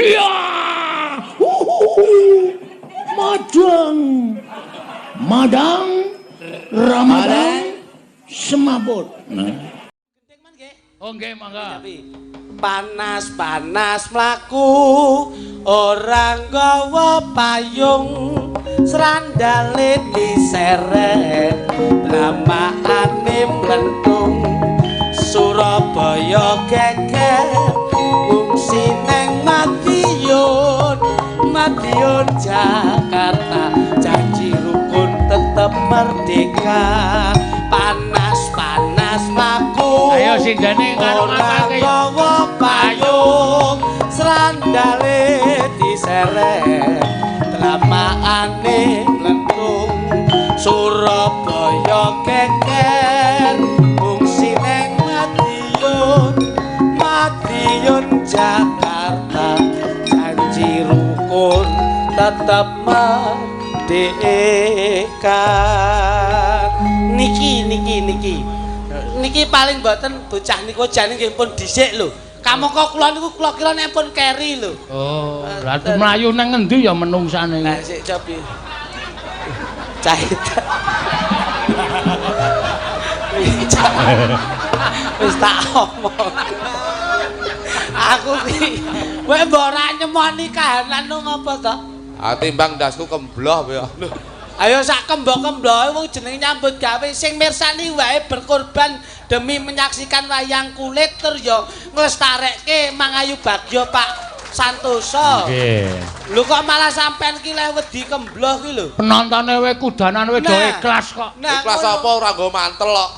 Iya. Uhuhu. Madang. Madang. Ramadhan semaput. Nah. Oh nggih, mangga. Panas-panas mlaku ora nggawa payung, srandale diseret dramakane mlentung. Surabaya geger ngungsi neng Madiun, Madiun Jakarta janji rukun tetep merdeka. Panas-panas mlaku Ayo sindene karo ora ngapake. nggawa payung, srandale diseret dramakane mlentung. Surabaya geger ngungsi neng Madiun, Madiun Jakarta janji rukun tetep merdeka. Niki niki niki niki paling mboten bocah niku jane nggih pun dhisik lho. Kamangka kula niku kula kira nek pun keri lho. Oh, lha mlayu nang ngendi ya menungsane? Lah sik cobi. Cah itu. Wis tak omong. Aku ki kowe mbok ora nyemoni kahanan no ngopo to? Ah, timbang ndasku kembloh ya. Ayo sak kembok-kembloke wong jenenge nyambut gawe sing mirsani wae berkorban demi menyaksikan wayang kulit tur ya nglestarekke mangayu bagya Pak Santoso. Nggih. Lho kok malah sampean ki leh wedi kembloh ki lho. Penontone we kudanan we do Nah. ikhlas kok. Nah, Ikhlas ngono. apa ora nggo mantel kok.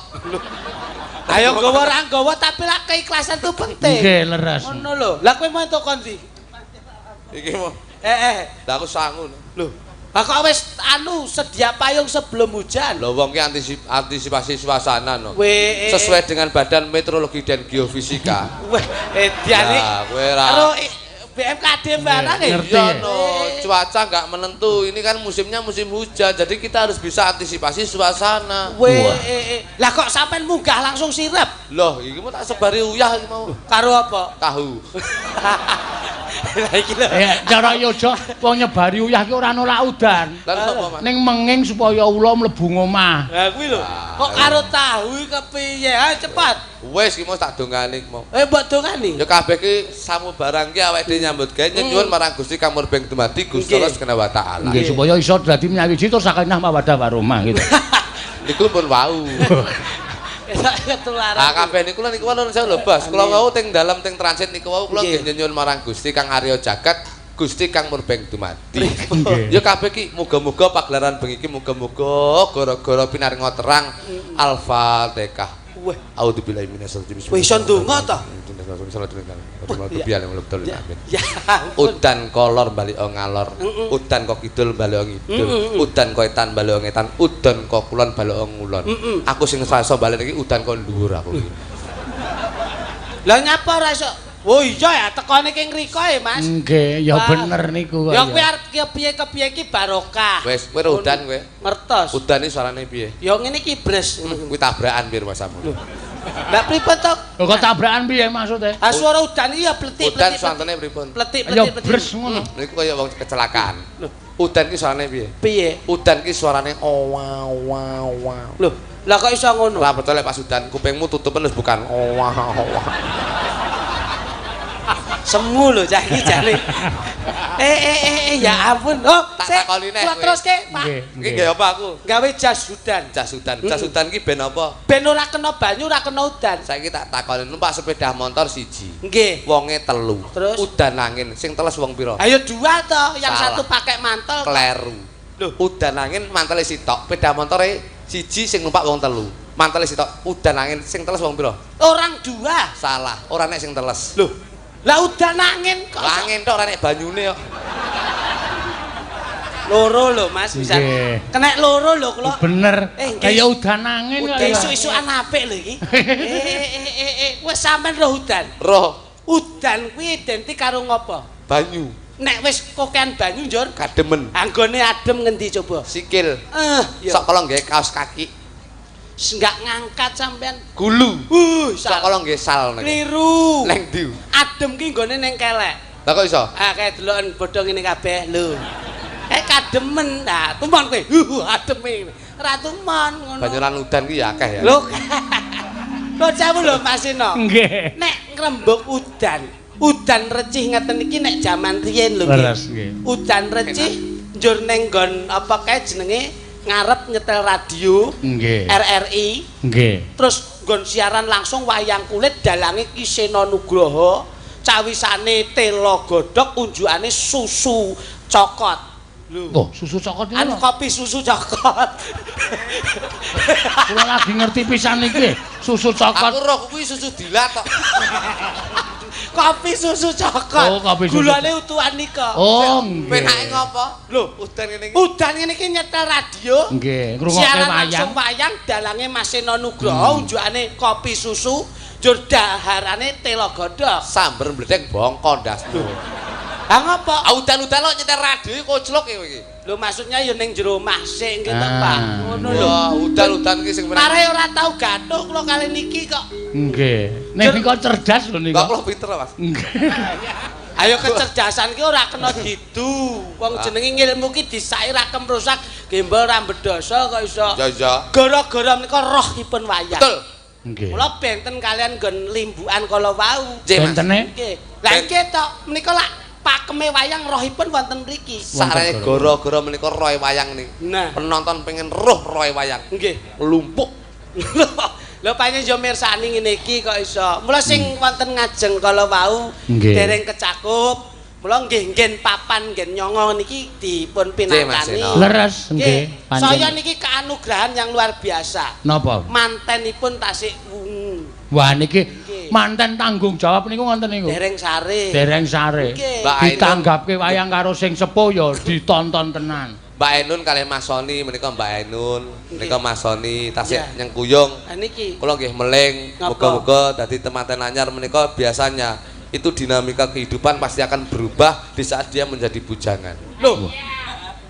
Ayo nggawa ora nggawa tapi lak keikhlasan itu penting. Nggih, leres. Ngono lho. Lah kowe mau entuk kondi? Iki mau. Eh eh. Lah aku sangu. Lho. Lah kok wis anu sedia payung sebelum hujan. Lho wong ki antisipasi suasana no. Weh, Sesuai dengan Badan Meteorologi dan Geofisika. Weh, ediane. Lah kowe ra Karo BMKG barang e. Ngerti. Iya no, cuaca nggak menentu. Ini kan musimnya musim hujan, jadi kita harus bisa antisipasi suasana. Weh, eh, eh. Lah kok sampean munggah langsung sirep? Loh, iki mau tak sebari uyah iki mau. Karo apa? Tahu. Lah iki lho. Ya cara yojo wong nyebari uyah ki ora nolak udan. Lah apa, Mas? Ning menging supaya ula mlebu ngomah. Lah kuwi lho. Kok karo tahu iki kepiye? Ayo cepat. Wis iki mau tak dongani iki mau. Eh mbok dongani. Ya kabeh ki samubarang ki awake dhewe nyambut gawe nyuwun marang Gusti kang murbeng dumadi Gusti Allah Subhanahu wa taala. Nggih, supaya iso dadi menyawiji terus sakinah mawaddah warahmah gitu. Niku pun wau. Ketularan. Ah kabeh niku lho niku nuwun sewu lho Bos. Kula wau teng dalem teng transit niku wau kula Nggih. nggih nyuwun marang Gusti kang Arya Jagat, Gusti kang murbeng dumadi. Nggih. Ya kabeh ki muga-muga pagelaran bengi iki muga-muga gara-gara pinaringa terang Al-Fatihah. Weh. A'udzubillahi minasyaitonir rajim. Weh, iso ndonga to? Amin. Ya ampun. Udan kolor balik ngalor, udan kok kidul balik ngidul, udan kok etan balik ngetan, udan kok kulon balik ngulon. Aku sing ora iso balik iki udan kok dhuwur aku iki. Lah nyapa ora iso? Oh iya ya tekone ki ngriko e, Mas. Nggih, ya Wah. bener niku kok. Ya kowe arep kepiye-kepiye iki barokah. Wis, kowe udan kowe. Ngertos. Udan iki suarane piye? Ya ngene iki bres. Kuwi tabrakan piye masamu? Lah pripun to? Lho kok tabrakan piye maksudnya? Ah suara udan iki ya pletik Udan pletik. suantene pripun? Pletik Ya pletik pletik. bres ngono. Niku kaya wong kecelakaan. Udan ki suarane piye? Piye? Udan ki suarane oh wow wow wow. Loh, lah kok iso ngono? Ora percaya lek pas udan kupingmu tutupen wis bukan oh wow wow. Semu lho cah iki jane. Eh eh eh eh, ya ampun. Oh, Tak sik, takoni neh kula kowe. teruske, Pak. Nggih, Iki nggih. gawe apa aku? Gawe jas udan. Jas udan. Jas udan ki ben apa? Ben ora kena banyu, ora kena udan. Saiki tak takoni numpak sepeda motor siji. Nggih. Wonge telu. Terus? Udan angin sing teles wong pira? Ayo dua toh, yang Salah. satu pakai mantel. Kleru. Loh. Udan angin mantele sitok, sepeda motore siji sing numpak wong telu. Mantele sitok, udan angin sing teles wong pira? Orang dua. Salah, ora nek sing teles. Loh, lah udan angin kok. Lah angin tok ora nek banyune kok. Loro lho Mas bisa. Nggih. Kena loro lho kula. Bener. Eh, nggih. Kaya udan angin kok. Udah ya. isuk-isukan apik lho iki. Eh eh eh eh wis sampean roh udan. Roh Udan kuwi identik karo ngopo? banyu Nek wis kokean banyu njur kademen anggone adem ngendi coba? sikil. Eh, ya. Sok kalau nggae kaos kaki Enggak ngangkat sampean. gulu. Sok Salah. kalau nggae sal nek. Keliru. Neng ndi? Adem ki nggone ning kelek. Lah kok iso? Ah kae deloken bodho ngene kabeh lho. Kae kademen. Nah, tumon kowe. Ademe. Ora tumon ngono. Banyolan udan ki ya akeh ya. Lho. Lho jawu lho Mas Seno. Nggih. Nek ngrembug udan, udan recih ngeten iki nek jaman riyen lho nggih. Leres nggih. Udan recih njur ning nggon apa kae jenenge ngarep nyetel radio Nggih. RRI Nggih. terus nggon siaran langsung wayang kulit dalange Ki Seno Nugroho, cawisane telo godhog, unjukane susu cokot. Lho. Oh, susu cokot niku. Anu kopi susu cokot. Kula lagi ngerti pisan iki. Susu cokot. Aku roh kuwi susu dilat kok. Kopi susu cokot. Oh, kopi susu. Gulane utuhan nika. Oh, nggih. Penake ngopo? Lho, Udan ngene iki. udan ngene iki nyetel radio. Nggih, ngrungokke Siaran wayang. langsung wayang dalange Mas Seno Nugroho, unjukane kopi susu, njur daharane telo godhog. Samber mledek bongko ndasmu. Ha ngopo? Ah udan-udan kok nyetel radio iki koclok iki. Lho maksudnya ya ning jero omah sik gitu, Ah. Pak. Ngono lho. Wah, udan-udan iki sing Mare ora tau gathuk kula kali niki kok. Nggih. Nek nika cerdas lho Kok nika. kula pinter, Mas. Nggih. Ayo kecerdasan ki ora kena didu. Wong jenenge ngilmu ki disai ra kemrusak, gembel ra mbedoso kok iso. Ya ya. Gara-gara menika rohipun wayang. Betul. Nggih. Kula benten kalian nggon limbukan kala wau. Nggih, Mas. Bentene Nggih. Lah nggih to, menika lak pakeme wayang rohipun wonten mriki. Sarane gara-gara menika roy wayang nih. Nah. Penonton pengen roh roy wayang. Nggih. Lumpuk. Lho pancen yo mirsani ngene iki kok iso. Mula sing wonten ngajeng kala wau dereng kecakup. Mula nggih nggen papan nggen nyongo niki dipun pinangkani. Leres nggih. Saya niki keanugrahan yang luar biasa. Napa? Mantenipun tasik wungu. Wah niki manten tanggung jawab niku ngoten niku. Dereng sare. Dereng sare. Ditanggapke wayang karo sing sepuh ya ditonton tenan. Mbak Ainun kalih Mas Soni menika Mbak Ainun, menika Mas Soni tasik nyengkuyung. Ha niki. Kula nggih meling, muga-muga dadi temanten anyar menika biasanya itu dinamika kehidupan pasti akan berubah di saat dia menjadi bujangan. Loh.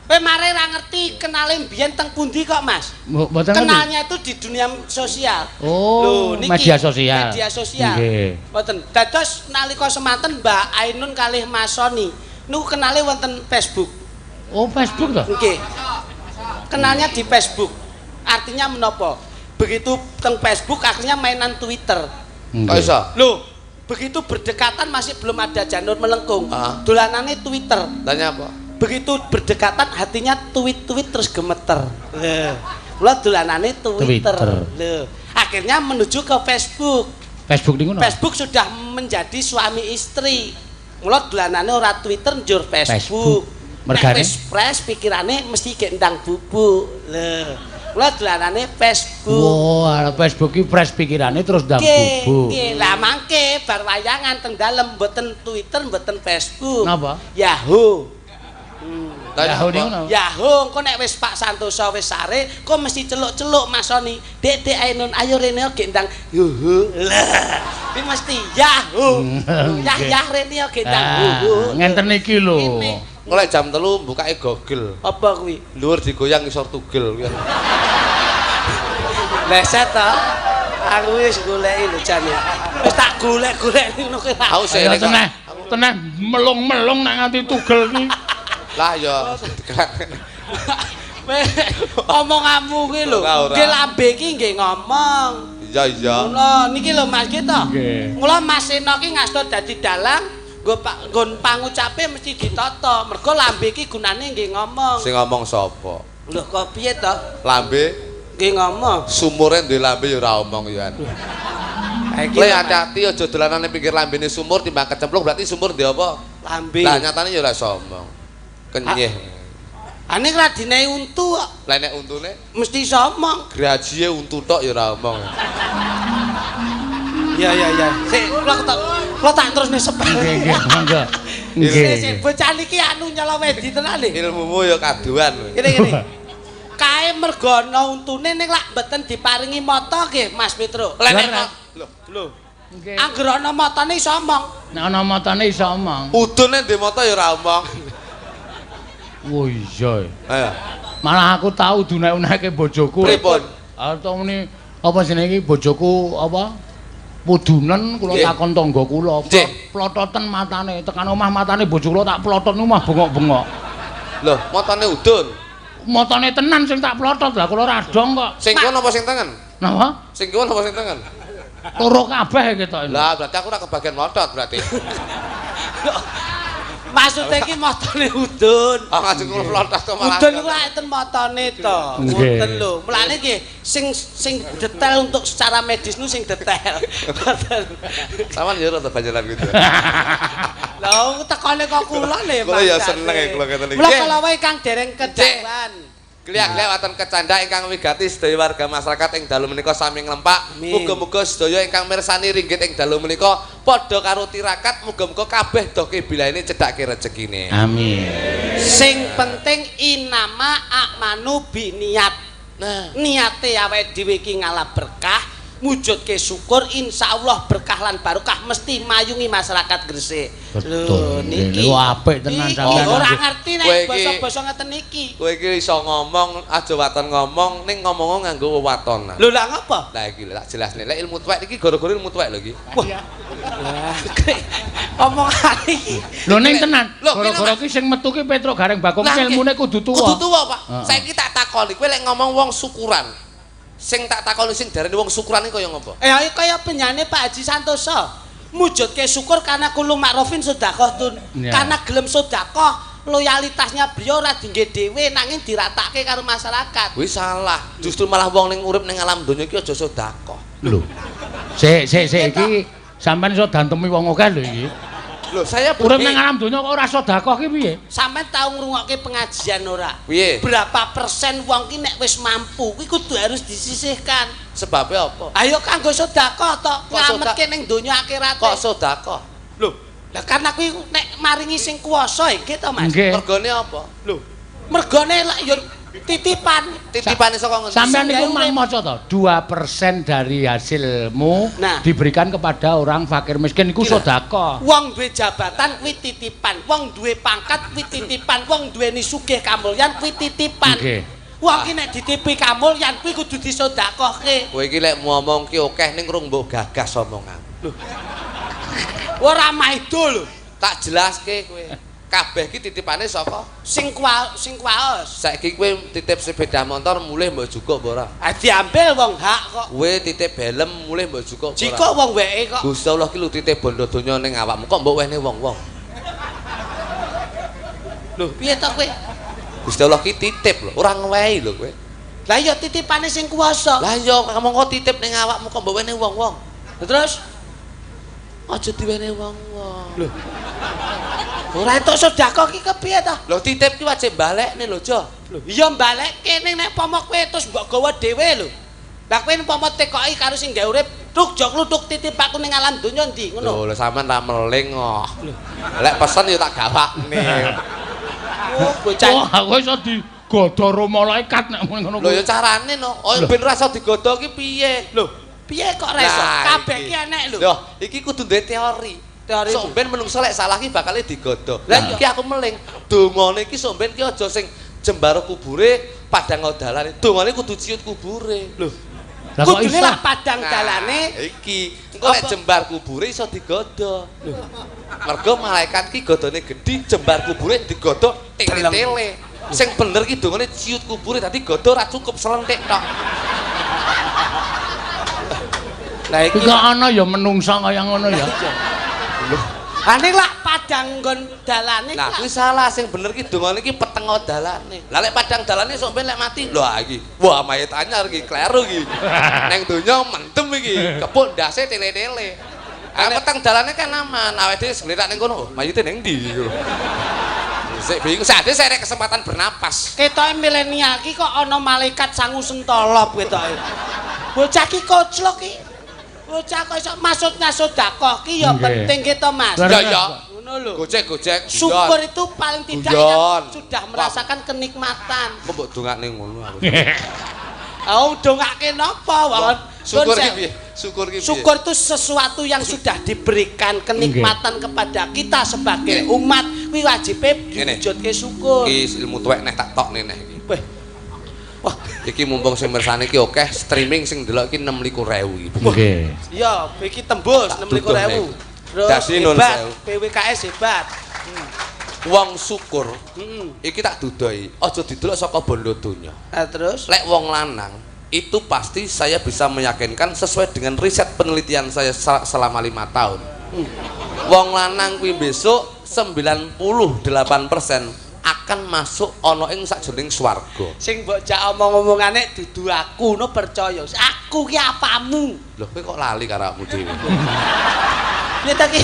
Kowe mare ra ngerti kenale mbiyen teng pundi kok, Mas? Mboten ngerti. Kenalnya itu di dunia sosial. Oh, Lho, niki, media sosial. Media sosial. Nggih. Mboten. Dados nalika semanten Mbak Ainun kalih Mas Soni niku kenale wonten Facebook. Oh, Facebook to? Nggih. Kenalnya di Facebook. Artinya menapa? Begitu teng Facebook akhirnya mainan Twitter. Kok iso? Loh, begitu berdekatan masih belum ada janur melengkung. Dolanane Twitter. Tanya apa? Begitu berdekatan hatinya tweet-tweet terus gemeter. Lho, kula dolanane Twitter. Lho, akhirnya menuju ke Facebook. Facebook niku napa? Facebook sudah menjadi suami istri. Mula dolanane ora Twitter njur Facebook. Mergane wis fresh pikirane mesti gek ndang bubuk. Lho, mula dolanane Facebook. Wah, Facebook ki fresh pikirane terus ndang bubuk. Nggih, lah mangke bar wayangan teng dalem mboten Twitter, mboten Facebook. Napa? Yahoo. Yahoo niku napa? Yahoo, engko nek wis Pak Santoso wis sare, kok mesti celuk-celuk Mas Soni. Dek, Dek Ainun, ayo rene gek ndang yuhu. Lah, iki mesti Yahoo. Yah yah rene gek ndang yuhu. Ngenten iki lho. Engko lek jam 3 bukake Google. Apa kuwi? Dhuwur digoyang ngisor tugel. Leset to. Aku wis goleki lho jane. Wis tak golek-golek ngono kuwi. Aku sik teneh, teneh melung-melung nek nganti tugel iki. Lah ya. Omonganmu kuwi lho. Nggih lambe iki nggih ngomong. Iya iya. Ngono niki lho Mas ki to. Mula Mas Seno ki ngasto dadi dalang, nggon pangucape mesti ditata. Mergo lambe iki gunane nggih ngomong. Sing ngomong sapa? Lho kok piye to? Lambe nggih ngomong. Sumure duwe lambe ya ora omong ya. Le hati-hati aja dolanane pinggir lambene sumur timbang kecemplung berarti sumur ndek apa? Lambe. Lah nyatane ya ora iso omong. Kenyih. Ane ra dinehi untu kok. Lah nek untune mesti iso omong. Grajiye untu tok ya ora omong. Iya iya iya. Sik kula tak terusne sepel. Nggih nggih monggo. Nggih. Sik bocah niki anu nyelowedi tenan lho. Ilmumu ya kaduan. Ngene ngene. Kae mergo ana untune ning lak mboten diparingi mata nggih Mas Petro. Lah nek lho lho. Nggih. Angger ana matane iso omong. Nek ana matane iso omong. Udune ndek mata ya ora omong. Oh iya. Ayo. Malah aku tau dunek-uneke bojoku. Pripun? Atau muni apa jenenge iki bojoku apa? Pudunen kula takon tangga kula, plototen matane, tekan omah matane bojo kula tak plotot omah bengok-bengok. Lho, matane udun. Matane tenan sing tak plotot lah kula ra dong kok. Sing kiwa napa sing tengen? Napa? Sing kiwa napa sing tengen? Loro kabeh ketok. Lah, berarti aku ora kebagian motot berarti. Maksude iki matane udun. Ah, ngajeng kula plotot kok malah. Udun iku lak enten matane to. Ngoten lho. Mulane nggih sing sing detail untuk secara medis nu sing detail. Ngoten. Sampeyan yo rada banjaran gitu. Lah tekone kok kula lho. Kula ya seneng ya kula ngeten iki. Mula kala wae kang dereng kedawan. Kliak-kliak wonten kecandak ingkang wigati sedaya warga masyarakat ing dalu menika sami nglempak. Muga-muga sedaya ingkang mirsani ringgit ing dalu menika padha karo tirakat, muga-muga kabeh do kibilaine cedhake rezekine. Amin. Sing penting inama akmanu biniat. Nah, niate awake dhewe iki ngalap berkah, mujudke syukur, insyaallah berkah lan barokah mesti mayungi masyarakat Gresik. Betul. Niki apik tenan sampean. Ora ngerti nek basa-basa ngeten iki. Kowe iki iso ngomong, aja waton ngomong, ning ngomong nganggo wewatonan. Lho lah ngapa? Lah iki lho tak jelasne. Lek ilmu tuwek iki gara-gara ilmu tuwek lho iki. Wah. Omongan iki. Lho ning tenan, gara-gara ki sing metu ki Petruk Gareng Bagong ilmune kudu tuwa. Kudu tuwa, Pak. Saiki tak takoni, kowe lek ngomong wong syukuran. Sing tak takoni sing darani wong syukuran iki kaya ngopo? Eh kaya penyane Pak Haji Santoso. Mujudke syukur karena kullu ma'rufin sedekah tun. Karena gelem sedekah, loyalitasnya beliau ora dingge dhewe nanging diratake karo masyarakat. Kuwi salah. Justru malah wong ning urip ning alam donya iki aja sedekah. Lho. Sik sik sik iki sampean iso dantemi wong akeh lho iki. Lho, saya urip nang alam donya kok ora sedekah ki piye? Sampeyan tau ngrungokke pengajian ora? Piye? Berapa persen wong ki nek wis mampu kuwi kudu harus disisihkan. Sebabnya apa? Ayo kanggo sedekah to, ngametke ning donya akhirat. Kok sedekah? Lho, lah karena kuwi nek maringi sing kuwasa nggih to, Mas. Mergone apa? Lho, mergone lak yo titipan. Titipane saka ngendi? Sampeyan niku mang maca to, 2% dari hasilmu nah, diberikan kepada orang fakir miskin iku sedekah. Wong duwe jabatan kuwi titipan, wong duwe pangkat kuwi titipan, wong duweni sugih kamulyan kuwi titipan. Nggih. Wong ki nek ditipi kamulyan kuwi kudu disedekahke. Kowe iki lek ngomong ki akeh ning rung mbok gagas omongan. Lho. Ora maido lho. Tak jelaske kowe. Kabeh ki titipane saka sing kuwaos. Saiki kowe titip sepeda motor mulih mbok jukuk apa ora? Ah diambil wong hak kok. Kowe titip helm mulih mbok jukuk apa ora? Jikuk wong weke kok. Gusti Allah ki lho titip bondo donya ning awakmu kok mbok wehne wong-wong. Lho, piye to kowe? Gusti Allah ki titip lho, ora ngewehi lho kowe. Lah iya titipane sing kuwasa. Lah iya mongko titip ning awakmu kok mbok wehne wong-wong. Terus aja diwehne wong-wong. Lho. Ora entuk sedekah ki kepiye ta? Lho titip ki wajib balekne lho, Jo. Lho, iya balekke ning nek pomo kowe terus mbok gawa dhewe lho. Lah kowe umpama tekoki karo sing gawe urip, tuk jok kluthuk titip aku ning alam donya ndi ngono. Lho, sampean ra meling kok. Lek pesen ya tak gawakne. Oh, bocah. Oh, aku iso digodho ro malaikat nek ngono kuwi. Lho ya carane no. Oh, ben ora iso digodho ki piye? Lho, piye kok ora iso? Kabeh ki enek lho. Lho, iki kudu duwe teori. Teori sok ben menungso lek salah ki bakale digodho. Lah iki aku meling. Dongane iki sok ben ki aja sing jembaro kubure padang dalane. Dongane kudu ciut kubure. Lho. Kudune lah padang dalane iki. Engko lek jembar kubure iso digodho. Lho. Mergo malaikat ki godhone gedhi, jembar kubure digodho tele-tele. Sing bener ki dongane ciut kubure dadi godho ora cukup selentik tok. Lah iki kok ana ya menungso kaya ngono ya. Lho, ane lak padang nggon dalane. Lah kuwi salah, sing bener ki dongane ki petengo dalane. Lah lek padang dalane sok ben lek mati. Lho iki. Wah, mayit anyar iki, kleru iki. Neng donya mentem iki, kepuk ndase tele-tele. Ah peteng dalane kan aman, awake dhewe sgletak ning kono, oh, mayite ning ndi iki lho. Sik bingung, sade saya kesempatan bernapas. Ketoke milenial ki kok ana malaikat sangu sentolop ketoke. Bocah ki koclok ki. Bocah kok iso maksudnya sedekah ki ya penting gitu Mas. Ya ya. Ngono lho. Gojek-gojek. Syukur itu paling tidak yang sudah merasakan kenikmatan. Kok mbok dongakne ngono aku. Oh, dongake napa, Won? Syukur ki piye? Syukur ki piye? Syukur itu sesuatu yang sudah diberikan kenikmatan kepada kita sebagai umat. Kuwi wajibe diwujudke syukur. Iki ilmu tuwek neh tak tokne neh iki. Weh. Wah, Iki mumpung sing mirsani iki akeh, streaming sing ndelok iki 26.000 iki. Nggih. Iya, iki tembus Tak 26.000. Terus Dadi nun hebat, sewu. PWKS hebat. Wong syukur Heeh. iki tak dudoi, aja didelok saka bondo donya. Nah, terus Lek wong lanang itu pasti saya bisa meyakinkan sesuai dengan riset penelitian saya selama 5 tahun. Wong lanang kuwi besok 98% akan masuk ana ing sakjroning swarga. Sing mbok jak omong-omongane dudu aku, no percaya. Aku ki apamu? Loh, kowe kok lali karo awakmu dhewe? Piye ta ki?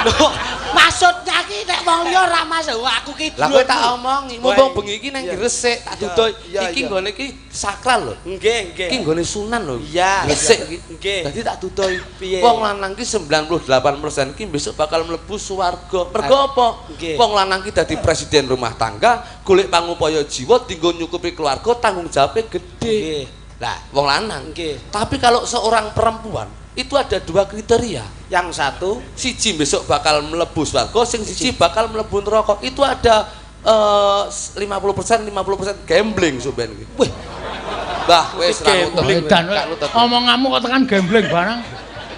Lho, maksudnya ki nek wong liya ora masuk, aku ki Lah kowe tak omongi, mumpung bengi iki nang Iya. Gresik, tak Iya, dudoi. iya, Iki iya. nggone iki sakral lho. Nggih, nggih. Iki nggone sunan lho. Iya, Gresik iya. iki. Nggih. Dadi tak dudoi. Piye? Wong lanang ki 98% ki besok bakal mlebu swarga. Mergo apa? Nggih. Wong lanang ki dadi presiden rumah tangga, golek pangupaya jiwa dinggo nyukupi keluarga, tanggung jawabnya gede. Nggih. Lah, wong lanang. Nggih. Tapi kalau seorang perempuan itu ada dua kriteria. Yang satu Siji besok bakal mlebu swarga, sing siji bakal mlebu neraka. Itu ada 50% 50% gambling sampean iki. Wih, Bah, wis ra nutut. Gambling. Edan Gak nutut. omonganmu kok tekan gambling barang.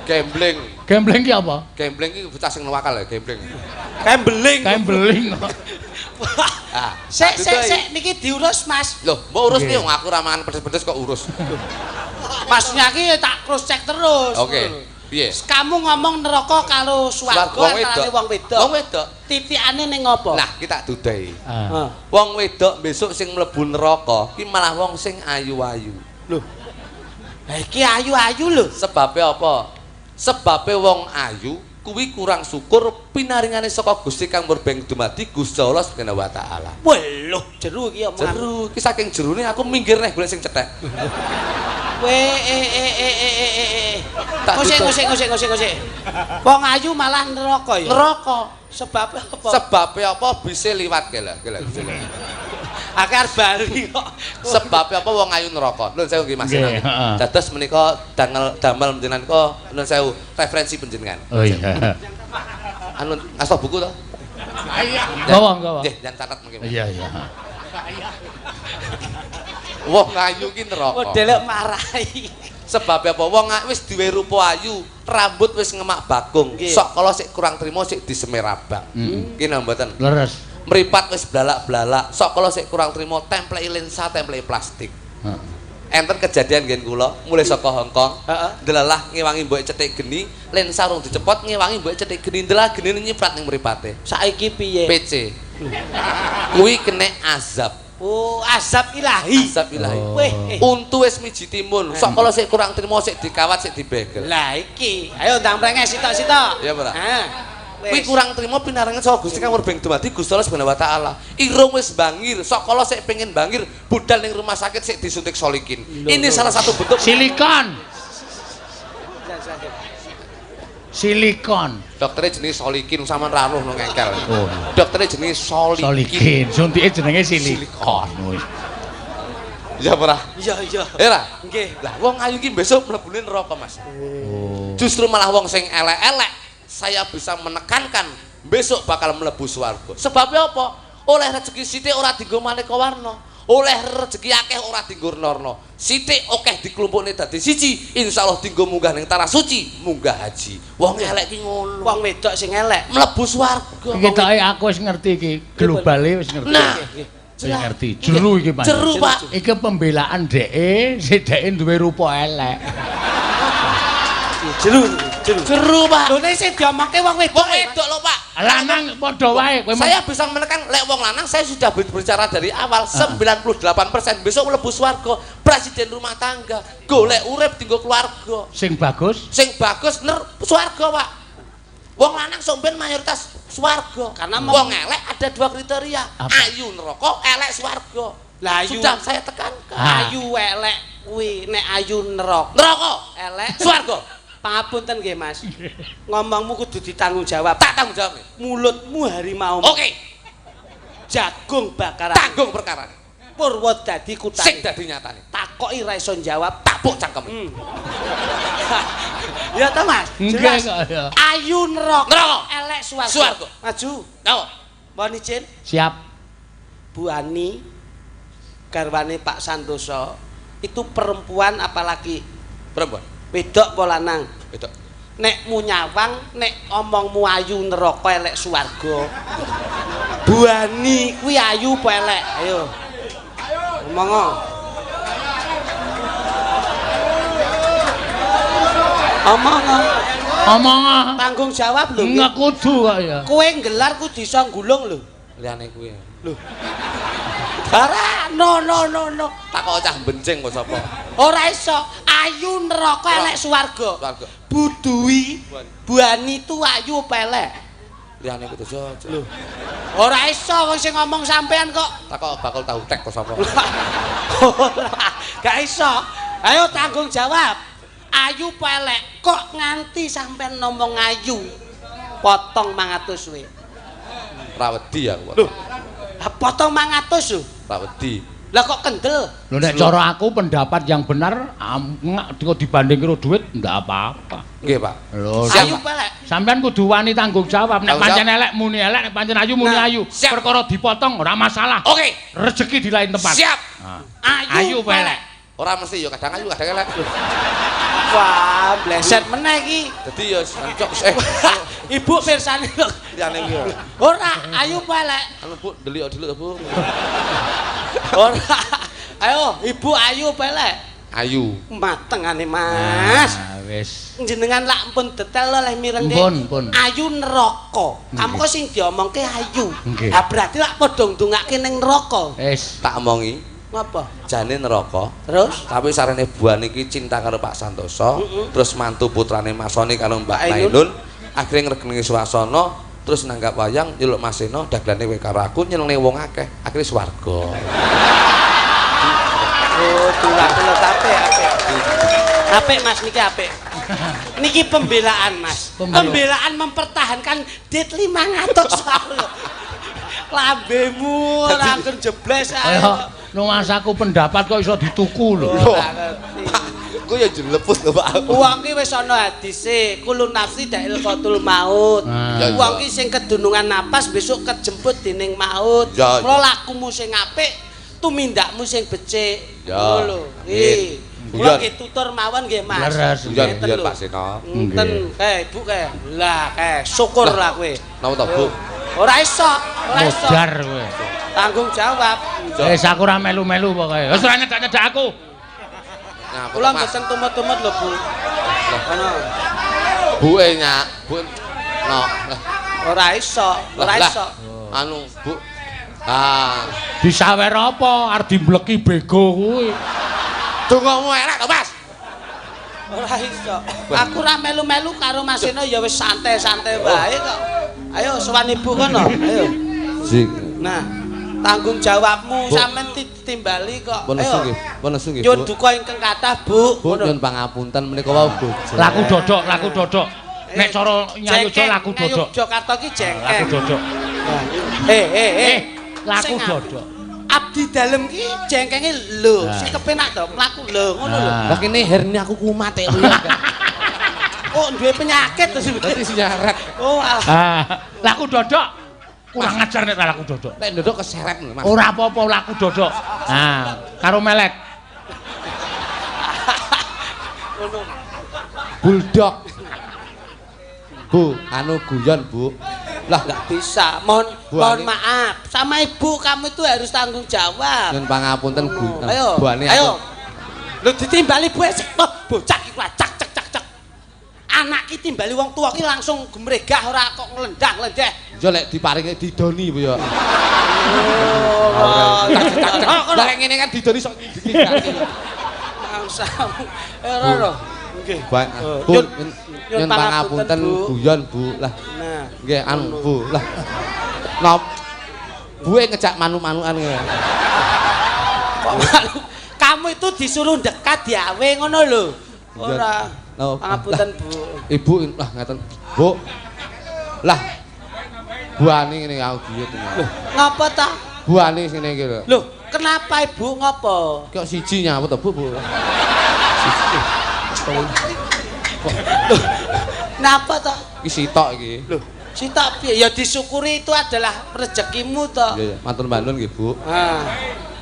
Gambling. Gambling ki apa? Gambling iki bocah sing nuwakal ya, gambling. Gambling. Gambling kok. Ah, Sik, sik, dudoi. sik, niki diurus, Mas. Loh, mbok urus Nggih. piye wong aku ra mangan pedes-pedes kok urus. Masnya ki tak cross check terus. Oke. Piye? Kamu ngomong neraka karo swarga Wong antarane wedok. wong wedok. Wong wedok. Titikane ning apa? Nah, kita dudai. Ah. Heeh. Wong wedok besok sing mlebu neraka ki malah wong sing ayu-ayu. Lho. Lah iki ayu-ayu lho. Sebabe apa? Sebabe wong ayu kuwi kurang syukur pinaringane saka Gusti kang murbeng dumadi Gusti Allah Subhanahu wa taala. Wah, lho, jeru iki omongan. Jeru, iki saking jerune aku minggir neh golek sing cethek. Weh, eh eh eh eh eh eh eh. Tak Ngosik, duduk. ngosik, ngosik, ngosik, ngosik. Wong ayu malah neraka ya. Neraka. Sebab apa? Sebabe apa bise liwat ke lho, ke lho, bise liwat. Akeh arep bali kok. Sebabe apa wong ayu neraka? Nuwun sewu nggih Mas. Nggih, heeh. Dados menika dangel damel panjenengan kok nuwun sewu referensi panjenengan. Oh iya. Anu ngasto buku to? Gawa, gawa. Nggih, jangan catat mungkin. Iya, iya. Wong ayu ki neraka. Modele marahi. Sebab apa wong wis duwe rupa ayu, rambut wis ngemak bakung. Nggih. Sok kala sik kurang trimo sik disemir abang. Ki napa mboten? Leres. Mripat wis blalak-blalak, sok kala sik kurang trimo templeki lensa, templeki plastik. Heeh. Enten kejadian nggen kula, mulai saka Hong Kong, Heeh. delalah ngewangi mbok cetik geni, lensa rung dicepot ngewangi mbok cetik geni, ndelah genine nyiprat ning mripate. Saiki piye? PC. Kuwi kena azab. Oh, azab ilahi. Azab ilahi. Oh. Weh, eh. Untu wis miji timun, sok kala sik kurang trimo sik dikawat sik dibegel. Lah iki, ayo ndang prenges sitok-sitok. Iya, Pak. Hah. Kuwi kurang trimo pinaringan saka Gusti kang murbeng dumadi Gusti Allah Subhanahu wa taala. Irung wis bangir, sok kala sik pengen bangir, budal ning rumah sakit sik disuntik solikin. Ini salah satu bentuk Silikon. Silikon. Dokternya jenenge solikin sampean ra roh no ngengkel. Oh. Dokternya jenenge solikin. Solikin. Suntike jenenge silikon. Wis. Iya ora? Iya, iya. Ya ora? Nggih. Lah wong ayu ki besok mlebune neraka, Mas. Oh. Justru malah wong sing elek-elek saya bisa menekankan besok bakal mlebu swarga. Sebabnya apa? Oleh rezeki sithik ora dienggo maneka warna. Oleh rezeki akeh ora dienggo rena-rena. Sithik akeh diklumpukne dadi siji, insyaallah dienggo munggah ning tanah suci, munggah haji. Wong elek ki ngono. Wong wedok sing elek. Mlebu swarga. Iki ketoke aku wis ngerti iki, globale wis ngerti. Nah, Wis ngerti. Jeru iki, Mas. Jeru, Pak. Iki pembelaan dheke, si dheke duwe rupa elek. Jeru, jeru. Jeru, Pak. Lho nek sing diomongke wong wedok. Wong wedok lho, Pak. Lanang padha wae kowe. Saya bisa menekan lek wong lanang saya sudah berbicara dari awal 98% besok mlebu swarga, presiden rumah tangga, golek urip dinggo keluarga. Sing bagus. Sing bagus ner swarga, Pak. Wong lanang somben mayoritas swarga. Karena wong elek ada dua kriteria, Apa? Ayu neraka, elek swarga. Lah ayu Sudah saya tekankan. Ah. Ayu elek kuwi nek ayu neraka. Neraka, Elek swarga. Pangapunten nggih, Mas. Ngomongmu kudu ditanggung jawab. Tak tanggung jawab. Mulutmu harimau. Oke, Jagung bakaran. Tanggung perkara. Purwa dadi kutane. Sing dadi nyatane. Takoki ra iso jawab. Tapuk cangkem. Ya ta, Mas? Nggih Jelas. kok ya. Ayu neraka. Neraka. Elek swarga. Swarga. Maju. Napa? Mohon izin Siap. Bu Ani Garwane Pak Santoso itu perempuan apalagi Perempuan. Wedok apa lanang? Wedok. Nek mu nyawang, nek omongmu ayu neraka, elek swarga. Buani kuwi ayu apa elek? Ayo. Ngomong. Omong. Omong. Tanggung jawab lho. Nggak kudu kok ya. Kowe nggelar kudu iso nggulung lho. Liyane kuwi. Lho. Ora, no no no no. Takok cah benceng kok sapa? Ora iso. Ayu neraka, elek swarga. Swarga. Budui, Buani itu ayu apa elek? Liyane kudu aja. Lho. Ora iso wong sing ngomong sampean kok. Takok bakul tahu tek kok sapa? Ora, gak iso. Ayo tanggung jawab. Ayu apa elek? Kok nganti sampean ngomong ayu? Potong 500 kowe. Ra wedi aku. Lho. Lah potong 500 lho. Ra wedi. Lah kok kendel? Lho nek cara aku pendapat yang benar dibanding karo duit ndak apa-apa. Nggih, Pak. Lho, ayu apa elek? Sampean kudu wani tanggung jawab. Nek pancen elek muni elek, nek pancen ayu muni ayu. Perkara dipotong ora masalah. Oke. Rezeki di lain tempat. Siap. Ayu apa elek? Ora mesti ya kadang ayu kadang elek. Wah, bleset meneh iki. Dadi ya cocok. Ibu pirsani kok. Liyane kuwi. Ora, ayu apa elek? Anu Bu, delik-delik Bu. Ora. Ayo, Ibu ayu apa elek? Ayu. Matengane, Mas. Nah, wis. Jenengan lak pun detail oleh mireng. Pun, pun. Ayu neraka. Kamu kok sing diomongke ayu. Nggih. Ha berarti lak padha ndongake ning neraka. Wis. Tak omongi. Ngapa? Jane neraka. Terus? Tapi sarene Buan iki cinta karo Pak Santoso, terus mantu putrane Mas Soni karo Mbak Ainun. Ainun, akhire ngregengi swasana, terus nanggap wayang nyeluk Mas Seno, dagelane kowe karo aku nyenengne wong akeh, akhire swarga. Oh, tulak-tulak apik apik. Apik Mas niki apik. Niki pembelaan Mas. Pembelaan mempertahankan dit 500. Lambemu ora jebles ae. Numasaku pendapat kok iso dituku lho. Pak, ku ya jelepus lho Pak. Wong ki wis ana hadise, kullu nafsi da'il qatul maut. Wong ki sing kedunungan napas besok kejemput dening maut. Mula lakumu sing apik, tumindakmu sing becik. Ngono lho. Nggih. Kula nggih tutur mawon nggih Mas. Guyon guyon Pak Seno. Ngoten. Kae Ibu kae. Lah kae syukur lah kowe. Napa to Bu? Ora iso, ora iso. Modar kowe. Tanggung jawab. Wis aku ora melu-melu pokoke. Wis ora nyedak-nyedak aku. Kula mboten tumut-tumut lho, Bu. Ngono. Buke nyak, Bu. No. Ora iso, ora iso. Anu, Bu. Ah, disawer apa? Arep dimbleki bego kuwi. Dongamu elek to, Mas. Ora iso. Aku ora melu-melu karo Mas Seno ya wis santai-santai wae kok. Ayo sowan ibu kono. Ayo. Sik. Nah, tanggung jawabmu sampean ditimbali kok. Ayo. Pun nesu nggih, Bu. Nyun duka ingkang kathah, Bu. Bu nyun pangapunten menika wau bojo. Laku dodok, laku dodok. Nek cara Nyayuja laku dodok. Yogyakarta ki jengkeng. Laku dodok. Laku dodok. Abdi dalem ki jengkenge lho, sing kepenak to, mlaku lho ngono lho. Lah kene hernia aku kumat e. Oh, duwe penyakit terus. Dadi sinyaret. Oh, ah, laku dodok. Kurang ajar nek laku dodok. Nek dodok keseret lho, Mas. Ora apa-apa laku dodok. Nah, karo melet. Ngono. Bulldog. Bu, anu guyon, Bu. Lah nggak bisa. Mohon mohon maaf. Sama ibu kamu itu harus tanggung jawab. Nyun pangapunten, Bu. Ayo. Buane ayo. Lho ditimbali bu, bocah iki cak cak cak cak. Anak ki timbali wong tua ki langsung gumregah ora kok nglendang-lendeh. Yo lek diparingi didoni, Bu ya. Oh. Lah lek ngene kan didoni sok iki. Mangsamu. Ora lho. Nggih. Bu, nyun pangapunten guyon, Bu. Lah. Nah, nggih anu, Bu. Lah. Nop. Buwe ngejak manu-manuan ngene. Kok malu? Kamu itu disuruh dekat diawe ngono lho. Ora. Pangapunten, Bu. Ibu lah ngaten. Bu. Lah. Buane ngene aku giyut. Lho, ngapa ta? Buane ngene iki lho. Lho, kenapa Ibu ngopo? Kok siji nyapa to, Bu, Bu? Siji. Lho, napa to? Iki sitok iki. Lho, sitok piye? Ya disyukuri itu adalah rezekimu to. Iya, iya. Matur nuwun nggih, Bu. Ah.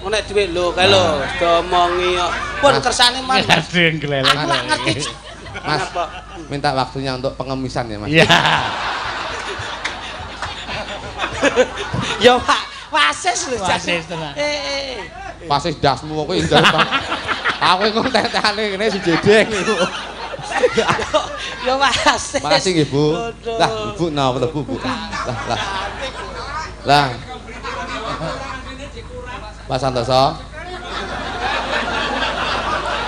Nek dhuwit lho, kae lho, diomongi kok. Pun kersane man. Kadung gleleng. Aku lak ngerti. Mas, minta waktunya untuk pengemisan ya, Mas. Iya. Ya Pak, wasis lho. Wasis tenan. Eh. Wasis dasmu kowe njaluk. Aku iku tetehane ngene si jedeng iku. Ya wasis. Makasih nggih, Bu. Lah, Ibu napa to, Bu? Bu? Lah, lah. Lah. Pak Santoso.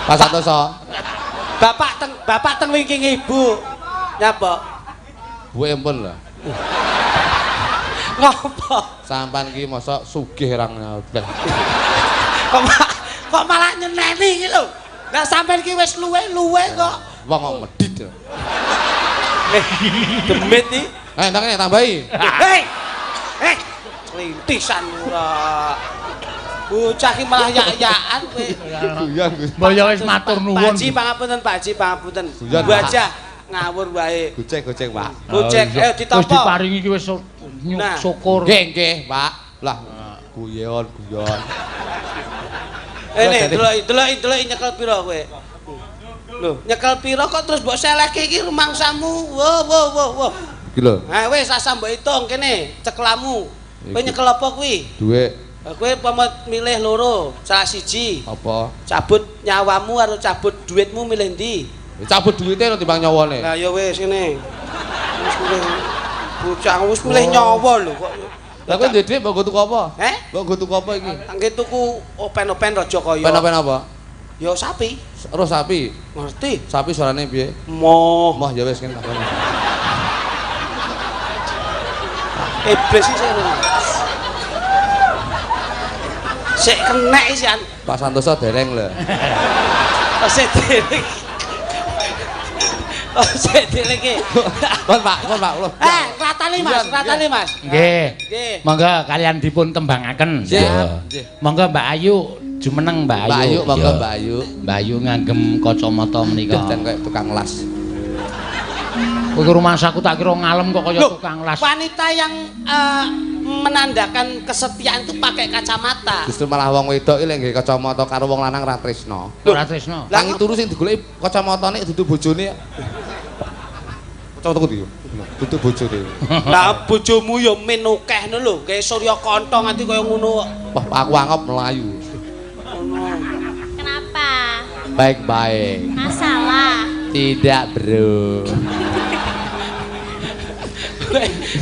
Pak Santoso. Bapak teng wingking ibu. Nyapa? Bu empun lho. Ngopo? Sampan ki mosok sugih ra nyabel. Kok malah nyeneni iki lho. Lah sampean ki wis luwe-luwe kok. Wong kok medhit. Demit iki. Eh, nang kene tambahi. Hei. Hei. Lintisan ora. Bocah ki malah yak-yakan kowe. Guyon, guyon. Mbok ya wis matur nuwun. Pak Haji pangapunten, Pak Haji pangapunten. Guyon, Bu aja ngawur wae. Goceng-goceng, Pak. Gocek, Oh, iya. eh ditampa. Wis diparingi ki wis syukur. Nggih, nggih, Pak. Lah, guyon, guyon. Ini deloki nyekel pira kowe. Lho, nyekel pira kok terus mbok selehke iki rumangsamu. Wo wo wo wo. Iki lho. Ha wis asah mbok hitung kene cekelamu. Kowe nyekel apa kuwi? Dhuwit. Kowe umpama milih loro, salah siji. Apa? Cabut nyawamu karo cabut duitmu milih ndi? Cabut duwite lho timbang nyawane. Lah ya wis ngene. Wis milih bocah wis milih nyawa lho kok. Lah kowe ndek dhuwit mbok nggo tuku apa? Heh? Mbok nggo tuku apa iki? Angge tuku open-open raja kaya. Open-open apa? Ya sapi. Roh sapi. Ngerti? Sapi suarane piye? Moh. Moh ya wis kene takon. Iblis iki sing. Sik kenek iki an. Pak Santoso dereng lho. Sik dereng. Oh, sik dereng iki. Pun Pak, pun Pak. Eh, ratane Mas, ratane Mas. Nggih. Nggih. Monggo kalian dipun tembangaken. Siap. Nggih. Monggo Mbak Ayu jumeneng Mbak Ayu. Mbak Ayu, monggo Mbak Ayu. Mbak Ayu ngagem kacamata menika. Jan koyo tukang las. Kowe rumangsaku tak kira ngalem kok kaya tukang las. Wanita yang menandakan kesetiaan itu pakai kacamata. Justru malah wong wedok iki lek nggae kacamata karo wong lanang ra tresno. Ora tresno. Tangi turu sing digoleki kacamatane dudu bojone. Kacamata kuwi dudu bojone. Lah bojomu ya men akeh ngono lho, kayak Surya Kantha nganti kaya ngono kok. Wah, aku angop melayu. Kenapa? Baik-baik. Masalah. Tidak, Bro.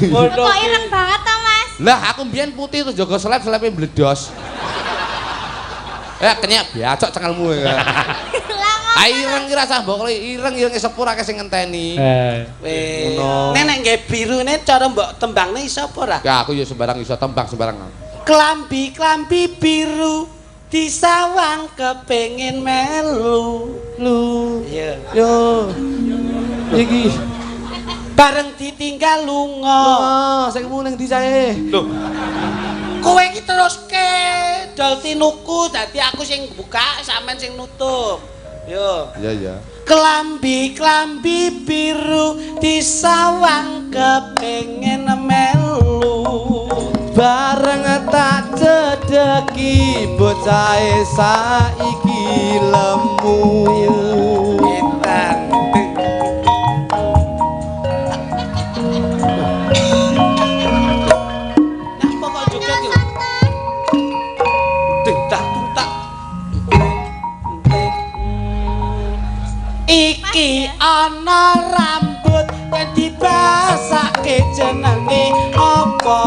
Ngono. Kok ireng banget toh, Mas? Lah aku mbiyen putih terus jaga seleb, selepe mbledos. Eh kenyek biacok cengelmu ya. Lah kok Ah ireng ki rasah mbok ireng-irenge sepur akeh sing ngenteni. Weh. Ngono. Nek nek nggae biru ne cara mbok tembangne iso apa ora? Ya aku ya sembarang iso tembang sembarang. Klambi-klambi biru disawang kepengin melu. Lu. Iya. Yo. Iki. Bareng ditinggal lunga. Oh, sing mu ning ndi sae? Lho. Kowe iki teruske dol tinuku dadi aku sing buka sampean sing nutup. Yo. Iya, iya. Klambi-klambi biru disawang kepengin melu. Bareng tak cedeki bocahe saiki lemu. Edan. Nyapa kok joget iki? Ding tak tung tak. Iki ana rambut yen dibasake jenenge apa?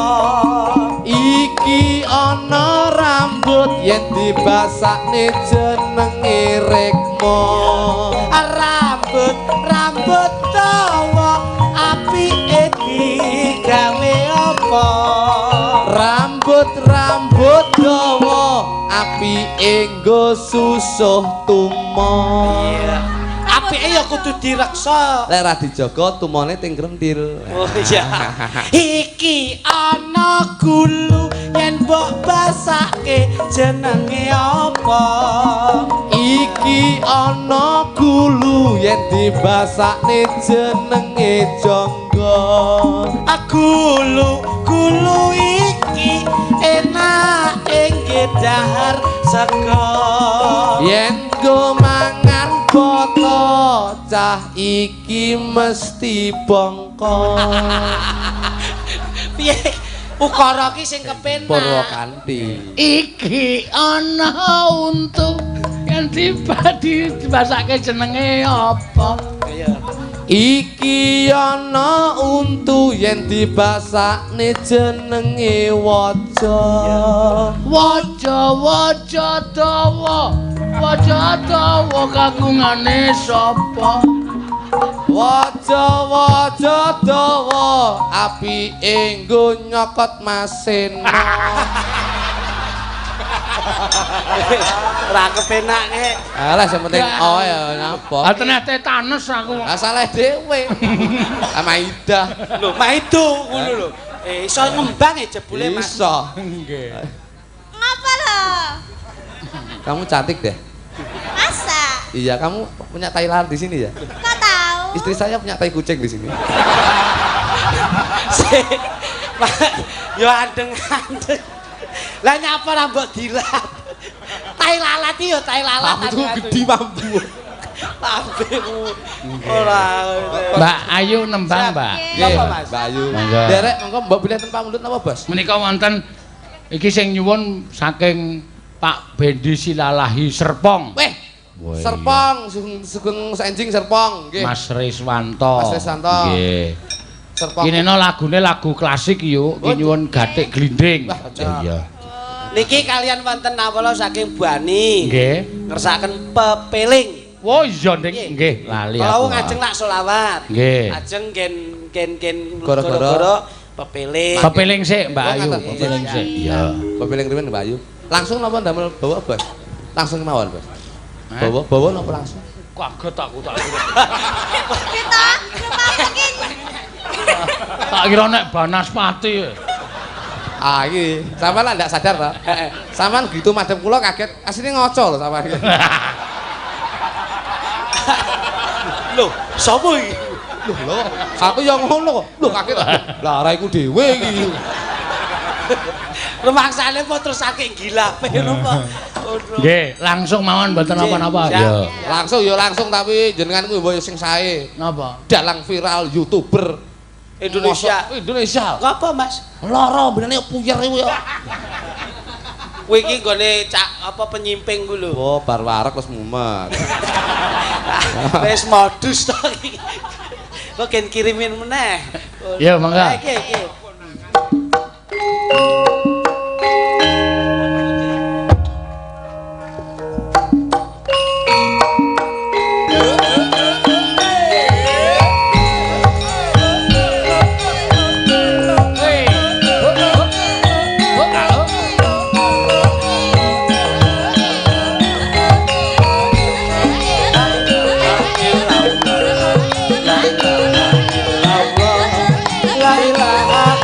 Iki ana rambut yen dibasakne jenenge Rekmo. Rambut rambut dawa apike digawe apa? Rambut rambut dawa apike nggo susuh tumo. Apike ya kudu direksa. Lek ra dijaga tumone ting grendil. Oh iya. Iki ana gulu yen mbok basake jenenge apa? Iki ana gulu yen dibasakne jenenge jangga. Gulu gulu iki enak ing dahar sego. Yen go mangan boto cah iki mesti bongko. Piye? Ukara ki sing kepenak. Purwakanti. Iki ana untu yen dibasake jenenge apa? Iya. Iki ana untu yen dibasakne jenenge waja. Waja waja dawa, waja dawa kagungane sapa? Waja waja dawa apike nggo nyokot masena. Ora kepenak nek. Alah sing penting oh ya napa. Ah teneh tetanus aku. Ah salah dhewe. Ah maidah. Lho, maido ngono lho. Eh iso ngembang e jebule Mas. Iso. Nggih. Ngapa lho? Kamu cantik deh. Masa? Iya, kamu punya tai lalat di sini ya? Kok tahu? Istri saya punya tai kucing di sini. Sik. Yo andeng-andeng. Lah nyapa ra mbok dilap. Tai lalat iki yo tai lalat. Aku gede mambu. Lambemu. Ora. Mbak Ayu nembang, Mbak. Nggih, Napa, Mas? Mbak Ayu. Monggo. Derek, monggo mbok bilih ten pamundhut napa, Bos? Menika wonten iki sing nyuwun saking Pak Bendi Silalahi Serpong. Weh, Wah, Serpong, sugeng enjing Serpong, nggih. Mas Riswanto. Mas Riswanto. Nggih. Serpong. Kinene lagune lagu klasik yuk, ki nyuwun Gathik Glinding. Wah, cocok. Iya. Niki kalian wonten nawala saking Bu Ani. Nggih. Ngersakaken pepeling. Oh iya Nding, nggih, lali aku. Kalau ngajeng lak selawat. Nggih. Ajeng gen gen gen Goro-goro. pepeling. Pepeling sik Mbak Oh, Ayu, ngaten. pepeling sik. Iya. Pepeling riyen Mbak Ayu. Langsung napa ndamel bawa, Bos? Langsung mawon, Bos. Hah? Bawa bawa napa langsung? Kaget aku tak kira. Kita lupa mungkin. Tak kira nek Banaspati. Ah iki, sampean lah ndak sadar to. Sampean gitu madhep kula kaget, asline ngoco lho sampean iki. Lho, sapa iki? Lho lho, aku ya ngono kok. Lho kaget. Lah ora iku dhewe iki. Rumangsane apa terus saking gilape ngono apa? Nggih, langsung mawon mboten napa-napa. Siap. Iya. Langsung ya langsung tapi jenengan kuwi mbok sing sae. Napa? Dalang viral YouTuber Indonesia. Mosok Indonesia. Ngapa, Mas? Lara benene puyer iku ya. Kowe iki nggone cak apa penyimping ku lho. Oh, bar wareg terus mumet. Wis modus to iki. Kok gen kirimin meneh. Ya, mangga. Iki iki. La ilaha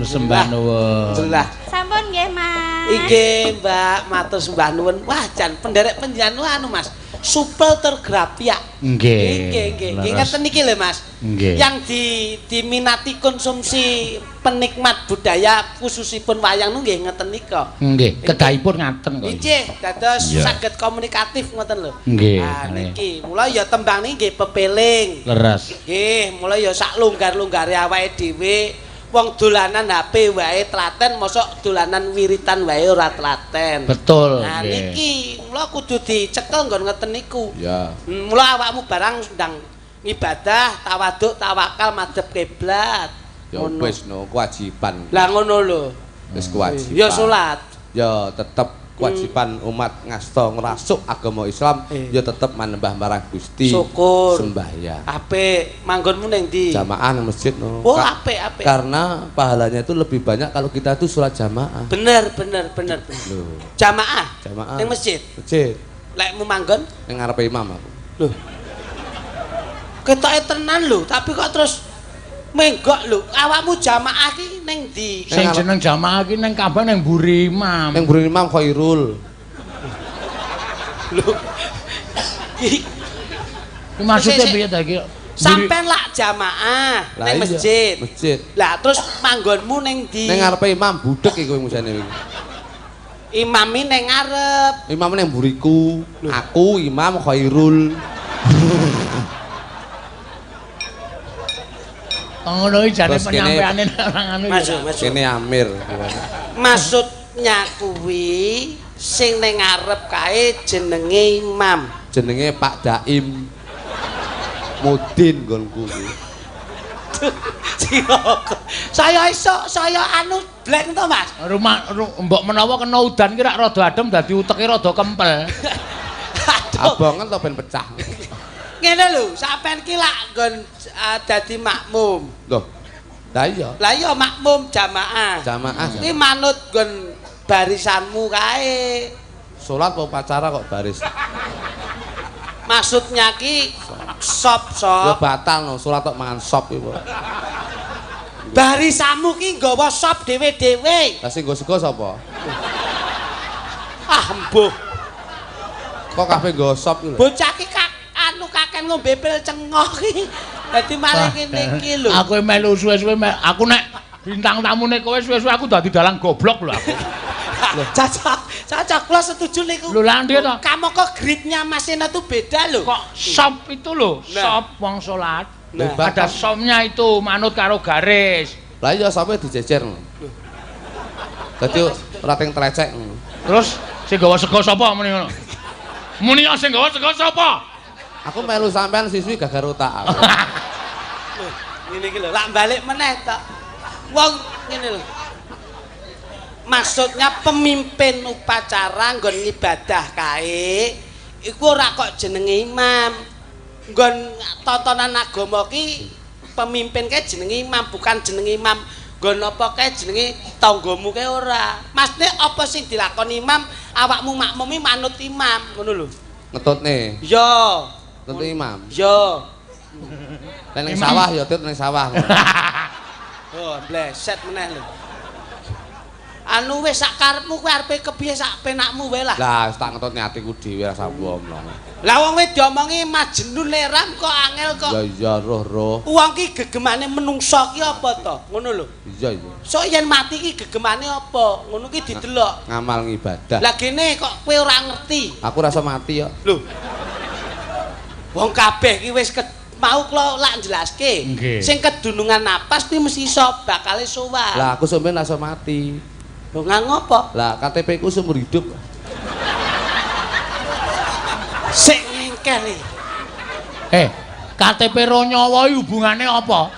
Matur sembah nuwun. Alhamdulillah. Sampun nggih, Mas. Inggih, Mbak, matur sembah nuwun. Wah, jan penderek panjenengan anu, Mas. Supel tur grapyak. Nggih. Nggih, nggih, nggih. Ngeten iki lho, Mas. Nggih. Yang diminati konsumsi penikmat budaya khususipun wayang nu nggih ngeten nika. Nggih, kedahipun ngaten kok. Inggih, dados Iya. saged komunikatif ngoten lho. Nggih. Nah, niki mula ya tembang niki nggih pepeling. Leres. Nggih, mula ya sak longgar-longgare awake dhewe. Wong dolanan HP wae tlaten, mosok dolanan wiritan wae ora tlaten. Betul. Nah niki mula kudu dicekel nggon ngeten niku. Ya. Mula awakmu barang ndang ngibadah, tawaduk, tawakal madhep kiblat. Ya wis no kewajiban. Lah ngono lho. Wis kewajiban. Ya salat. Ya tetep kewajiban umat ngasta ngrasuk agama Islam ya tetep manembah marang Gusti. Syukur. Sembahyang. Apik, manggonmu ning ndi? Jamaah nang masjid no. Oh, apik, apik. Karena pahalanya itu lebih banyak kalau kita itu sholat jamaah. Bener, bener, bener, bener. Loh, Jamaah. jamaah. Ning masjid. Masjid. Lekmu manggon? Ning ngarepe imam aku. Lho. Ketoke tenan lho, tapi kok terus menggok lho. Awakmu jamaah ki ning ndi? Sing jeneng jamaah ki ning kabeh ning mburi imam. Ning mburi imam Khairul. Lho. Ki Ki maksude piye ta iki? Sampean lak jamaah Lah ning iya, masjid. Masjid. Lah terus manggonmu ning ndi? Ning ngarepe imam budhek iku musane iki. Imame ning ngarep. Imam ning mburiku, aku imam Khairul. Ngono iki jane penyampeane nang anu. Masuk, masuk. Kene Amir. Maksudnya kuwi sing ning ngarep kae jenenge imam. Jenenge Pak Daim. Mudin nggonku kuwi. Saya iso, saya anu blank to, Mas. Rumah mbok menawa kena udan ki rak rada adem dadi uteke rada kempel. Aduh. Abongen to ben pecah. Ngene lho, sampean ki lak nggon dadi makmum. Loh. Lah iya, Lah iya makmum jamaah. jamaah. Ki manut nggon barisanmu kae. Salat apa upacara kok baris? Maksudnya ki sop-sop. Ya batal no, salat kok mangan sop iku. Barisanmu ki nggawa sop dhewe-dhewe. Lah sing nggo sego sapa? Ah embuh. Kok kabeh nggo sop iku lho. Bocah ki anu kaken ngombe pil cengoh ki. Dadi malah ngene iki lho. Aku melu suwe-suwe aku nek bintang tamune kowe suwe-suwe aku dadi dalang goblok lho aku. Cocok, cocok kula setuju niku. Lho lah ndi to? Kamangka gridnya Mas Seno tuh beda lho. Kok sop itu lho, Nah. sop wong salat. Nah. Ada somnya itu manut karo garis. Lah iya sope dijejer. Dadi ora teng trecek. Terus sing gawa sego sapa muni ngono? Muni sing gawa sego sapa? Aku melu sampean siswi gagar otak aku. Lho, ngene iki lho, lak balik meneh tok. Wong ngene lho. Maksudnya pemimpin upacara nggon ngibadah kae iku ora kok jenenge imam. Nggon tontonan agama ki pemimpin kae jenenge imam, bukan jenenge imam. Nggon apa kae jenenge tanggamu kae ora. Maksudnya apa sing dilakoni imam, awakmu makmum manut imam, ngono lho. Ngetutne, Iya. tentu imam. Iya. Lah ning sawah ya tut ning sawah. Oh, bleset meneh lho. Anu wis sak karepmu kowe arepe kepiye sak penakmu wae lah. Lah wis tak ngetutne atiku dhewe rasa omong. Lah wong wis diomongi Majnun leram kok angel kok. Ya iya roh-roh. Wong ki gegemane menungso ki apa to? Ngono lho. Iya iya. Sok yen mati ki gegemane apa? Ngono ki didelok. Ngamal ngibadah. Lah gene kok kowe ora ngerti. Aku rasa mati ya. Lho. Wong kabeh ki wis mau kula lak jelaske. Sing kedunungan napas kuwi mesti iso bakale sowan. Lah aku sampeyan rasa mati. Lho nganggo apa? Lah KTP ku seumur hidup. Sik ngengkel iki. KTP ro nyawa iki hubungane apa?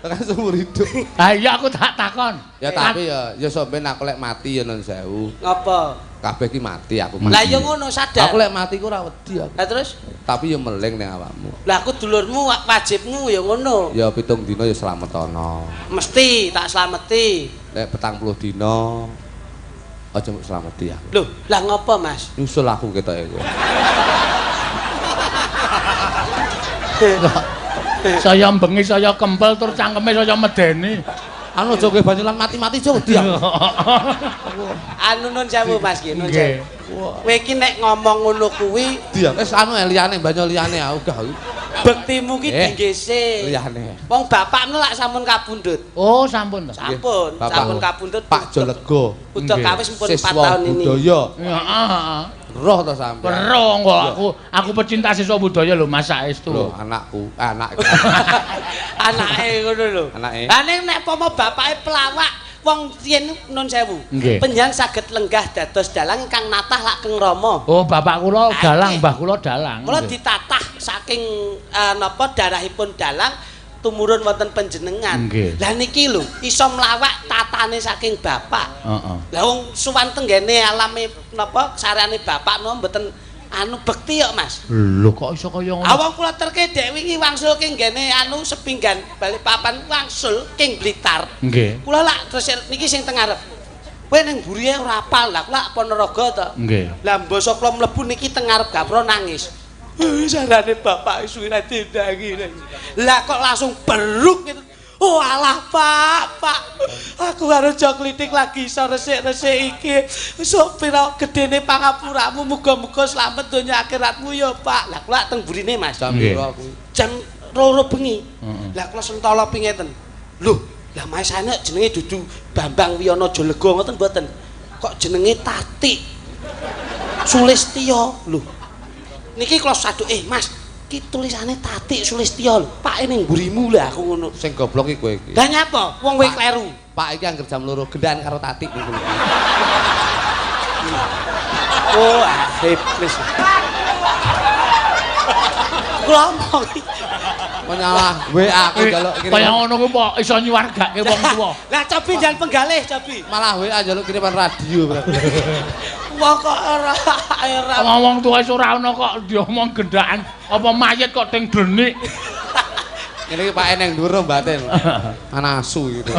Tekan seumur hidup. Ha iya aku tak takon. Ya tapi ya ya sampeyan aku lek mati ya nun sewu. Ngapa? Kabeh ki mati aku mati. Lah ya ngono sadar. Aku lek mati ku ora wedi aku. Lah terus? Tapi ya meling ning awakmu. Lah aku dulurmu wajibmu ya ngono. Ya 7 dina ya slametono. Mesti tak slameti. Lek 40 dina aja mbok slameti aku. Lho, lah ngopo, Mas? Nyusul aku ketoke kowe. Saya bengi saya kempel tur cangkeme saya medeni. Anu aja kowe banyolan mati-mati aja wedi aku. Anu nun sewu Mas ki, nun Nggih. sewu. Kowe iki nek ngomong ngono kuwi Wedi aku. Wis anu liyane banyol liyane aku gak. bektimu ki Eh, dinggese. Liyane. Wong bapakmu lak sampun kabundut. Oh, sampun to. Sampun, Bapak. sampun kabundut. Pak Jolego. Udah Nggih. kawis pun 4 Siswa tahun ini. budaya. Heeh, heeh. Roh to sampean. Weruh kok aku pecinta siswa budaya lho Mas saestu. Lho anakku, anak. Anake ngono lho. Anake. Lah ning nek pomo bapake pelawak wong yen nun sewu. Nggih. Panjenengan saged lenggah dados dalang ingkang natah lak keng Rama. Oh, bapak kula Ah, dalang, nggih. mbah kula dalang. Kula Nggih. ditatah saking napa darahipun dalang tumurun wonten panjenengan. Nggih. Lah niki lho iso mlawak tatane saking bapak. Heeh. Lah wong suwan tenggene alame napa sareane bapak napa mboten anu bekti kok Mas. Lho kok iso kaya ngono? Awang kula terke dek wingi wangsul king nggene anu sepinggan Balikpapan wangsul king Blitar. Nggih. Kula lak terus niki sing teng ngarep. Kowe ning mburihe ora apal lah, kula Ponorogo to. Nggih. Lah mbasa kula mlebu niki teng ngarep gapura nangis. Sarane bapak suwi ra dindangi. Lah kok langsung beruk gitu. Oh alah Pak, Pak. Aku karo Joklitik lagi iso resik-resik iki. Sok pira gedene pangapuramu muga-muga slamet donya akhiratmu ya Pak. Lah kula teng burine Mas. Jam Nggih. piro aku? Jam 2 bengi. Heeh. Lah kula sentala pingeten. Lho, lah maesane jenenge dudu Bambang Wiyono Jolego ngoten mboten. Kok jenenge Tatik Sulistyo. Lho. Niki kula saduk, Mas, ki tulisane Tatik Sulistyo lho. Pak ning mburimu lho aku ngono. Sing goblok iki kowe iki. Lah nyapa? Wong kowe kleru. Pak iki angger jam 2 gendaan karo Tatik niku. Oh, iblis. Kula omong. Menyalah WA aku njaluk Kaya kiriman. ngono kuwi kok iso nyuwargake wong tuwa. Lah cobi jangan penggalih cobi. Malah WA njaluk kiriman radio berarti. Wong kok ora ora. Wong tuwa wis ora ana kok diomong gendaan apa mayit kok ting dlenik. Ngene iki Pak eneng dhuwur batin. Ana asu gitu.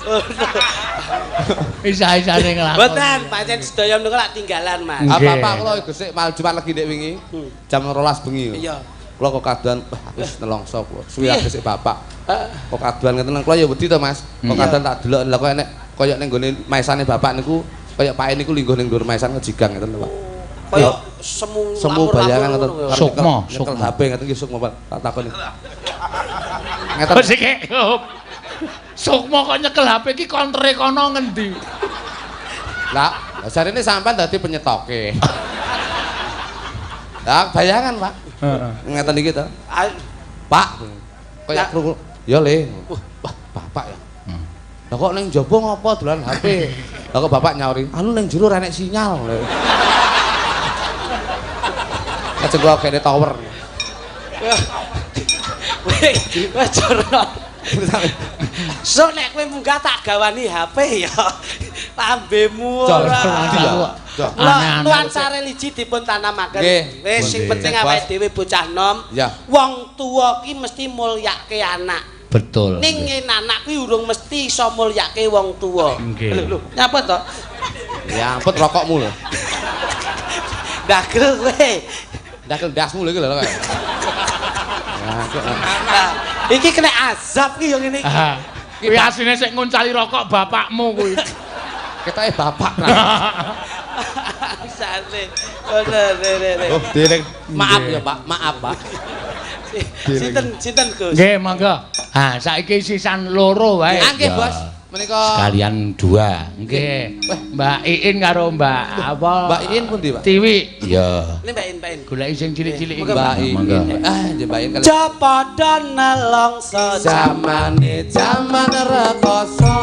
Ora. Isa-isane nglakoni. Mboten, pancen sedaya menika lak tinggalan, Mas. Nggih. Ah, bapak kula gesik mal Jumat legi ndek wingi. Jam 12 bengi. Iya. Kula kok kaduan, wah aku wis nelongso kula. Suwi Piye? gesik bapak. Kok kaduan ngeten kula ya wedi to, Mas. Kok kaduan tak delok lha kok enek koyo ning gone maesane bapak niku koyo pake niku lingguh ning dhuwur maesan ngejigang ngeten lho, Pak. Kaya semu Semu bayangan ngoten. ya. Sukma, Nyekel sukma. HP ngeten iki sukma, Pak. Tak takoni. Ngeten. Kok sik Sukma kok nyekel HP iki kontere kono ngendi? Lah, jarine sampean dadi penyetoke. Lah, bayangan, Pak. Heeh. Ngeten iki to. Pak, kaya Lah. krungu. Ya, Le. Wah, bapak ya. Lah kok ning jaba ngopo dolan HP? Lah kok bapak nyauri, anu ning jero ora enek sinyal. Lajeng kula kene tower. Weh, weh jorok. So nek kowe munggah tak gawani HP ya. Lambemu ora. Jor. Aneh-aneh. Nuansa religi dipun tanamaken. Nggih. Wis sing Nggih. penting awake dhewe bocah nom. Ya. Wong tuwa ki mesti mulyake anak. Betul. Ning ngene anak kuwi urung mesti iso mulyake wong tuwa. Nggih. Lho lho, nyapa to? Ya ampun rokokmu lho. Ndagel kowe. Ndakel ndasmu lho iki lho kok. Ya, kok. Nah, iki kena azab ki yo ngene iki. Ah, Kuwi asline sik nguncali rokok bapakmu kuwi. Ketoke bapak. Sane. Ngono re re re. Oh, dereng. Maaf ya, Pak. Maaf, Pak. Sinten sinten Gus? Nggih, monggo. Ha, saiki sisan loro wae. Nggih, Ya. Bos. Menika Sekalian dua. Nggih. Mbak Iin karo Mbak apa? Mbak Iin pundi, Pak? Tiwi. Iya. Ini Mbak In, Mbak In. Goleki sing cilik-cilik iki. Mbak Iin. Monggo. Ah, nggih Mbak Iin kali. Cepada nelongso Zamane jaman rekoso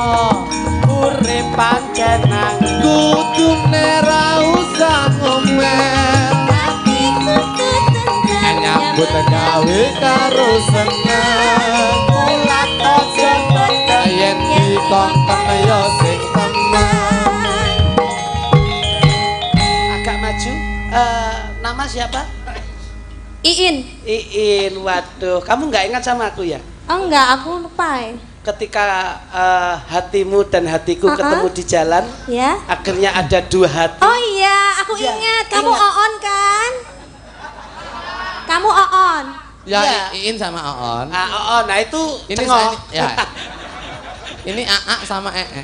urip pancen nang kudune ra usah ngomel Tapi kudu tentrem nyambut gawe karo seneng ulat aja peteng yen dikongkon ya sing temen. Agak maju. Nama siapa? Iin. Iin. Waduh, kamu nggak ingat sama aku ya? Oh enggak, aku lupa ya. Ketika hatimu dan hatiku Uh-uh. ketemu di jalan, Ya. akhirnya ada dua hati. Oh iya, aku Ya, ingat. Kamu ingat. Oon kan? Kamu Oon. Ya, Iya. Iin sama Oon. Ah, oh, nah itu Ini cengok. saya, ya. Ini AA sama EE.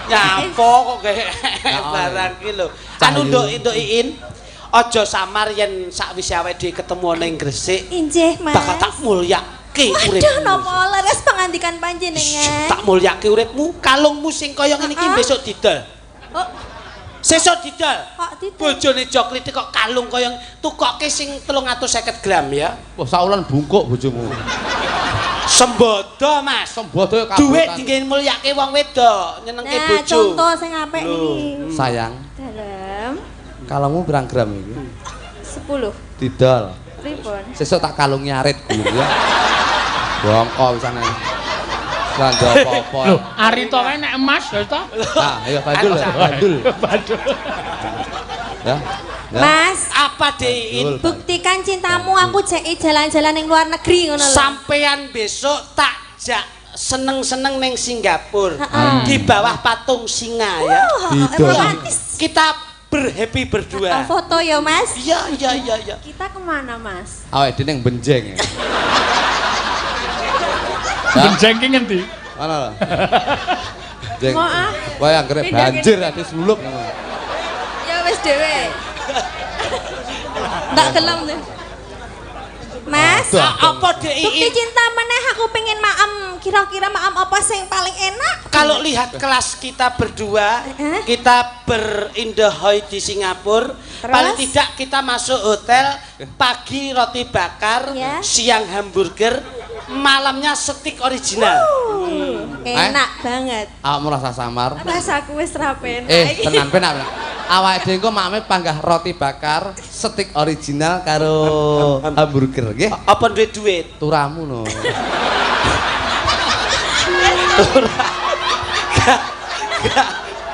Nyapo kok kayak Ya, barang ki lho. Cahyu. Anu nduk nduk Iin, aja samar yen sakwise awake dhewe ketemu ning Gresik, Injih, Mas. bakal tak mulyake Waduh, uripmu. napa leres pangandikan panjenengan? Tak mulyake uripmu, kalungmu sing kaya ngene iki Heeh. besok didol. Oh, Sesuk didol. kok didol? Bojone Joklit kok kalung kaya tukoke sing 350 gram ya. Wah, saulan bungkuk bojomu. Sembodo, Mas. Sembodo ya Duit kabotan. dingin mulyake wong wedok, nyenengke Nah, bojo. contoh sing apik niki. Sayang, Dalem kalungmu pirang gram iki? 10. Didol. Pripun? Sesuk tak kalungi arit gulung ya. Bongko wisane. Ora ndek apa-apa. Lho, Arito kae nek emas ya ta? Nah, ayo bandul, bandul. Bandul. Ya. Ya. Mas, Apa Dein? Bandul. buktikan cintamu aku jeki jalan-jalan ning luar negeri ngono lho. Sampean besok tak jak seneng-seneng neng Singapura. Heeh. Di bawah patung singa ya. Wah, Didol. romantis. Kita berhappy berdua. Foto ya, Mas. Iya, iya, iya, iya. Kita kemana, Mas? Awake dhewe ning benjeng. Ya. Ya. Benjeng ki ngendi? Mana lho? Jeng. Mau, ah. Wah, anggere Pindah banjir kene. ati slulup. Ya wis dhewe. Ndak gelem tuh. Mas, Aduh. Apa bukti Dein? cinta meneh aku pengen maem. Kira-kira maem apa sing paling enak? Kalau lihat kelas kita berdua, Eh? kita berindahoy di Singapura. Terus? Paling tidak kita masuk hotel, pagi roti bakar, Ya. siang hamburger, malamnya steak original. Enak banget. Awakmu rasa samar. Rasaku wis ra penak iki. Tenan penak penak. Awake dhewe engko makme panggah roti bakar, steak original karo hamburger nggih. Apa duit duit? Turamu no.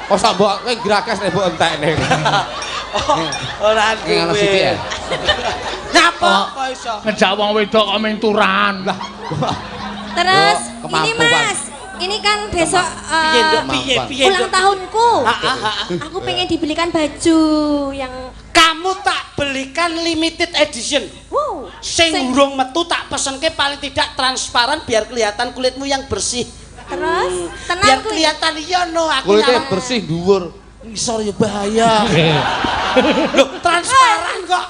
Kok sak mbok kowe gragas nek mbok entekne. Oh, ora Ning ana sithik ya. duwe. Nyapa kok iso? Ngejak wong wedok kok ming turan. Lah, Terus Yo, ini kemampuan. Mas, ini kan besok Piye nduk piye piye ulang Nduk? tahunku. Ah, ah, ah, ah. Aku pengen dibelikan baju yang Kamu tak belikan limited edition. wow. Sing urung metu tak pesenke paling tidak transparan biar kelihatan kulitmu yang bersih. Terus tenang Biar kuwi. kelihatan iya no aku Kulite nyawang. bersih dhuwur. Ngisor ya bahaya. Loh, transparan kok.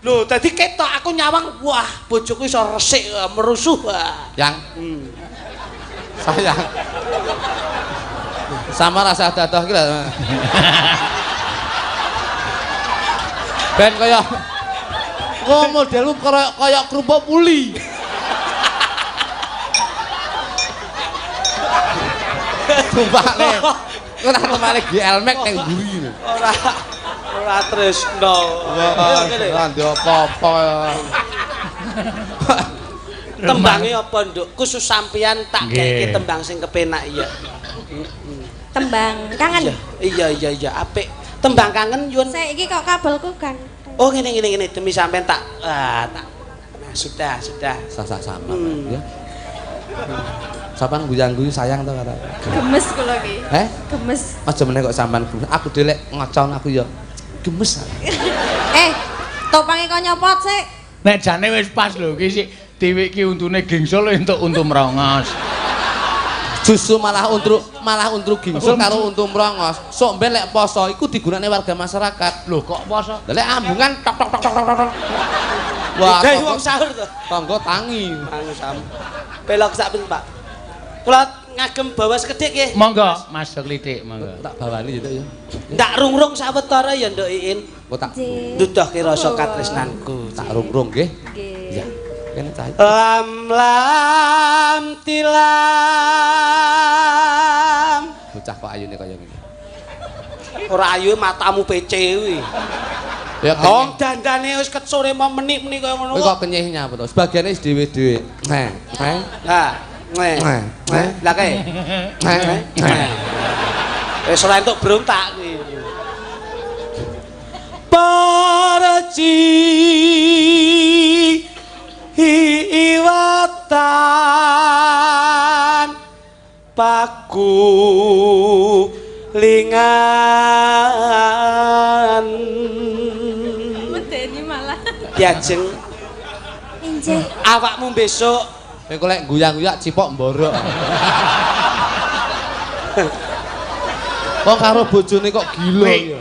Loh, tadi ketok aku nyawang, wah, bojoku iso resik merusuh. Wah. Yang sayang. Sama rasa dadoh iki lho. Ben kaya kok modelmu kaya kaya kerupuk puli. Sumpah le. Kowe tak temane GL Max ning mburi. Ora ora tresno. Wah, ora ndek apa-apa. Tembange apa, Nduk? Khusus sampean tak Nggih. keke tembang sing kepenak iya. Tembang kangen. Iya, iya, iya, iya, apik. Tembang kangen nyuwun. Saiki kok kabelku kan. Oh, ngene ngene ngene demi sampean tak tak. Nah, sudah, sudah. Sasa sama ya. Sampean guyang-guyu sayang to karo. Gemes kula iki. Eh? Gemes. Aja meneh kok sampean gemes. Aku dhewe lek ngocon aku ya gemes. Topange kok nyopot sik. Nek jane wis pas lho iki sik tiwik ki untune gingsul entuk untu mrongos. Justru malah untu gingsul karo untu mrongos. Sok mben lek poso iku digunakne warga masyarakat. Lho kok poso? Lah lek ambungan tok tok tok tok tok tok. Wah, Dari wong sahur to. tangga tangi. Mangu sam. Pelok sak pin, Pak. Kula ngagem bawa sekedhik nggih. Monggo Mas Klitik, monggo. Tak bawani ya, Dok, ya. Ndak rungrung sawetara ya, Nduk Iin. Kok tak Nggih. Nduduhke rasa katresnanku. tak rungrung nggih. Nggih. Ya. Kene cah. Lam lam tilam. Bocah kok ayune kaya ngene. Ora ayu matamu pece kuwi. Ya Wong dandane wis ket sore mau menik-menik kaya ngono Kowe kok kenyih nyapa to? Sebagiane wis dhewe-dhewe. Neh, neh, Nah, neh. neh, neh, Lah kae. neh, neh. Wis ora entuk berontak kuwi. Paraji iwatan paku lingan Medeni malah. Diajeng Injih. Awakmu besok Kowe lek guyang-guyak cipok mborok. Kok karo bojone kok gila ya.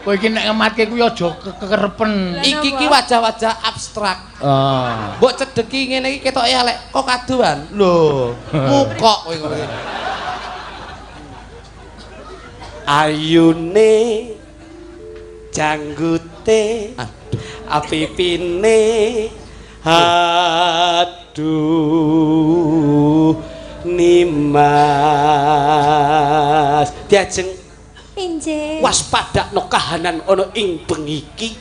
Kowe iki nek ngematke kuwi aja kekerepen. Iki ki wajah-wajah abstrak. Ah. Mbok cedeki ngene iki ketoke elek, kok kaduan. Lho, mukok kowe ngono iki. Ayune janggute Aduh. apipine aduh nimas diajeng Injih. waspadakno kahanan ana ing bengi iki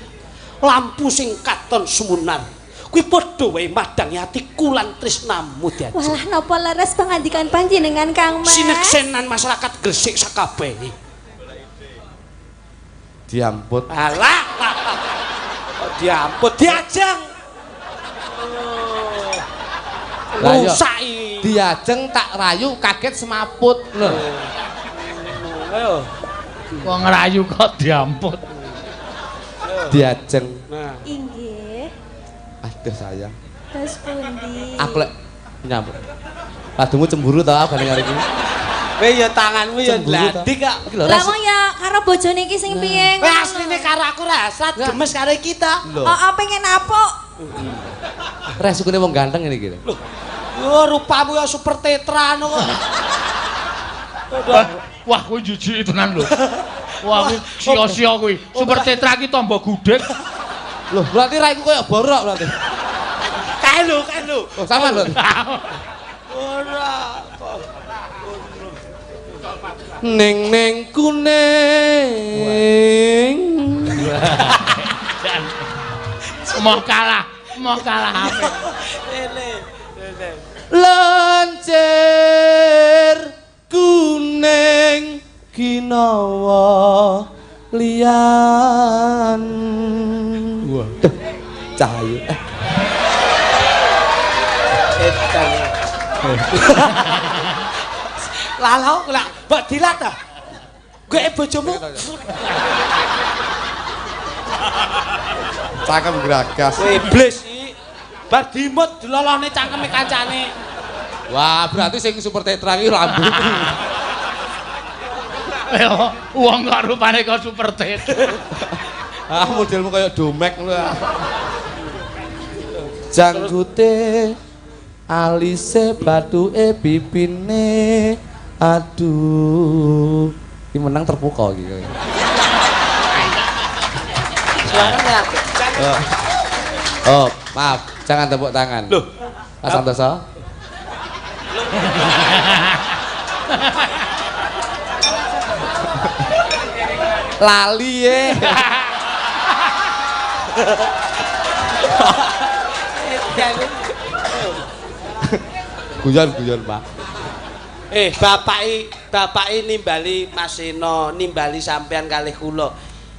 lampu sing katon sumunar kuwi padha wae madangi atiku lan tresnamu diajeng. Walah napa leres pangandikan panjenengan Kang Mas? Sineksenan masyarakat Gresik sakabehe. Diamput. Alah, kok diamput diajeng. Lah iya. Rusak iki. Diajeng tak rayu kaget semaput lho. Ayo. Wong ngrayu kok diamput. Diajeng. Nah. Inggih. Aduh sayang. Terus pundi? Aku lek nyambut. Padumu cemburu ta aku gandeng arep iki. Kowe ya tanganmu ya Cemburu ta? ndladik kok. Iki lho Lah res. wong ya karo bojone iki sing piye? Kowe asline karo aku rasa gemes karo kita. Lho. Oh, pengen apuk. Resukune wong ganteng ngene iki. Lho, yo rupamu ya super tetra ngono kok. Wah, kuwi jijik tenan lho. Wah, kuwi sia-sia kuwi. Super tetra ki tombo gudeg. Lho, berarti raiku koyo borok berarti. Kae lho, kae lho. Oh, sama lho. Ora kok. Ning ning kuning. Mau kalah, mau kalah apik. Lele, lele. Lencir kuning kinawa liyan. Wah, cahayu. Edan. Lalau lah, mbok dilat ta? Gue bojomu. Cangkem gragas. Kowe iblis iki. Bar dimut dilolone cangkeme kancane. Wah, berarti sing super tetra iki rambut. Ayo, wong kok rupane kok super tetra. Ah, modelmu kaya domek ngono. Ah. Janggute alise bathuke pipine. Aduh. Iki menang terpukau iki. Suarane apik. Oh. Oh, maaf, jangan tepuk tangan. Loh. Mas Santoso. Lali ye. Guyon-guyon, Pak. Bapake nimbali Mas Seno, nimbali sampean kalih kula.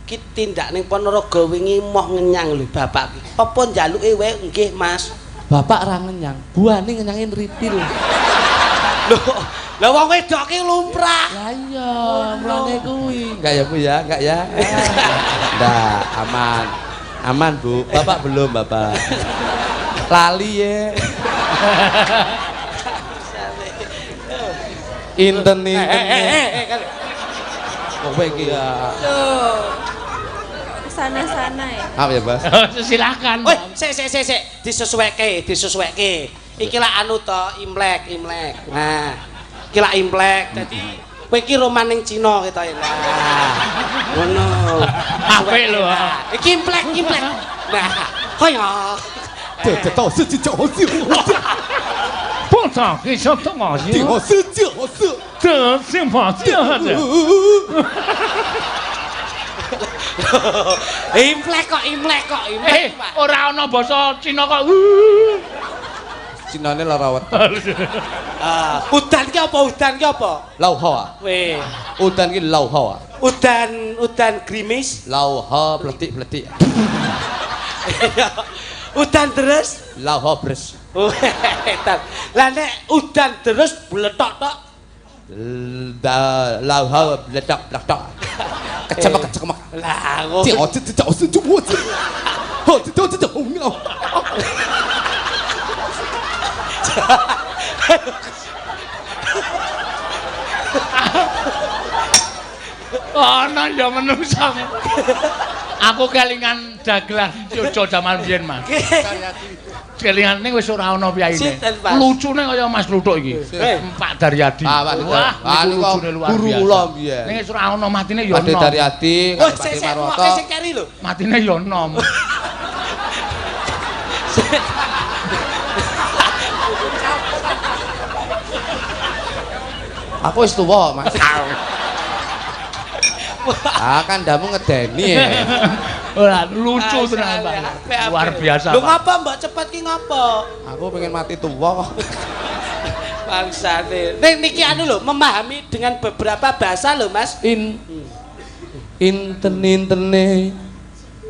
Ki tindak ning Ponorogo wingi moh ngenyang lho bapak ki. Apa njaluke wae nggih, Mas? Bapak ra ngenyang, buane ngenyangin ripil. Lho, lha wong wedok ki lumrah. Lah iya, mulane kuwi. Enggak ya, Bu ya, enggak ya. Enggak, aman. Aman, Bu. Bapak belum, Bapak. Lali ye. Inten inten. Kowe iki ya. Sana-sana ya. Maaf ya, Bos. Silakan. Woi, sik sik sik sik, disesuaike, disesuaike. Iki lak anu to, Imlek, Imlek. Nah, iki lak Imlek. Dadi kowe iki roman ning Cina ketoke. Lah. Ngono. Apik lho. Nah, iki Imlek, Imlek. Nah, kaya 这给小东啊，这姓马这子。 Imlek kok, Imlek kok, Imlek. Ora ana basa Cina kok. Cinane lara weteng. Udan ki apa? Udan ki apa? Lau hoa. Weh, Udan ki lau hoa. udan udan grimis. Lau hoa bletik-bletik. Udan terus. Lau hoa bres. Wetan. Lah nek udan terus bletok tok. Lau hoa bletok bletok. Kecemek kecemek. Lah ngono. 这这这这这我这，哦这这这这哦。Ana ya menungsa. Aku kelingan dagelan Jogja jaman biyen, Mas. Kelingan ning wis ora ana piyaine. Lucune kaya Mas Kluthuk iki. Pak Daryadi. Ah, Pak Wah, Daryadi. niku lucune luar Guru biasa. kula biyen. Ning wis ora ana matine ya Pak enom. Daryadi, Wah, Pak sik sik Marwoto. ngoke sing keri lho. Matine ya enom. Aku wis tuwa, Mas. Ah, kandamu ngedeni ya. Ora lucu tenan, Pak. Luar biasa. Lho Pak. ngapa mbok cepet ki ngapa? Aku pengen mati tuwa kok. Bangsane. Ning niki anu lho, memahami dengan beberapa bahasa lho, Mas. In inten-intene.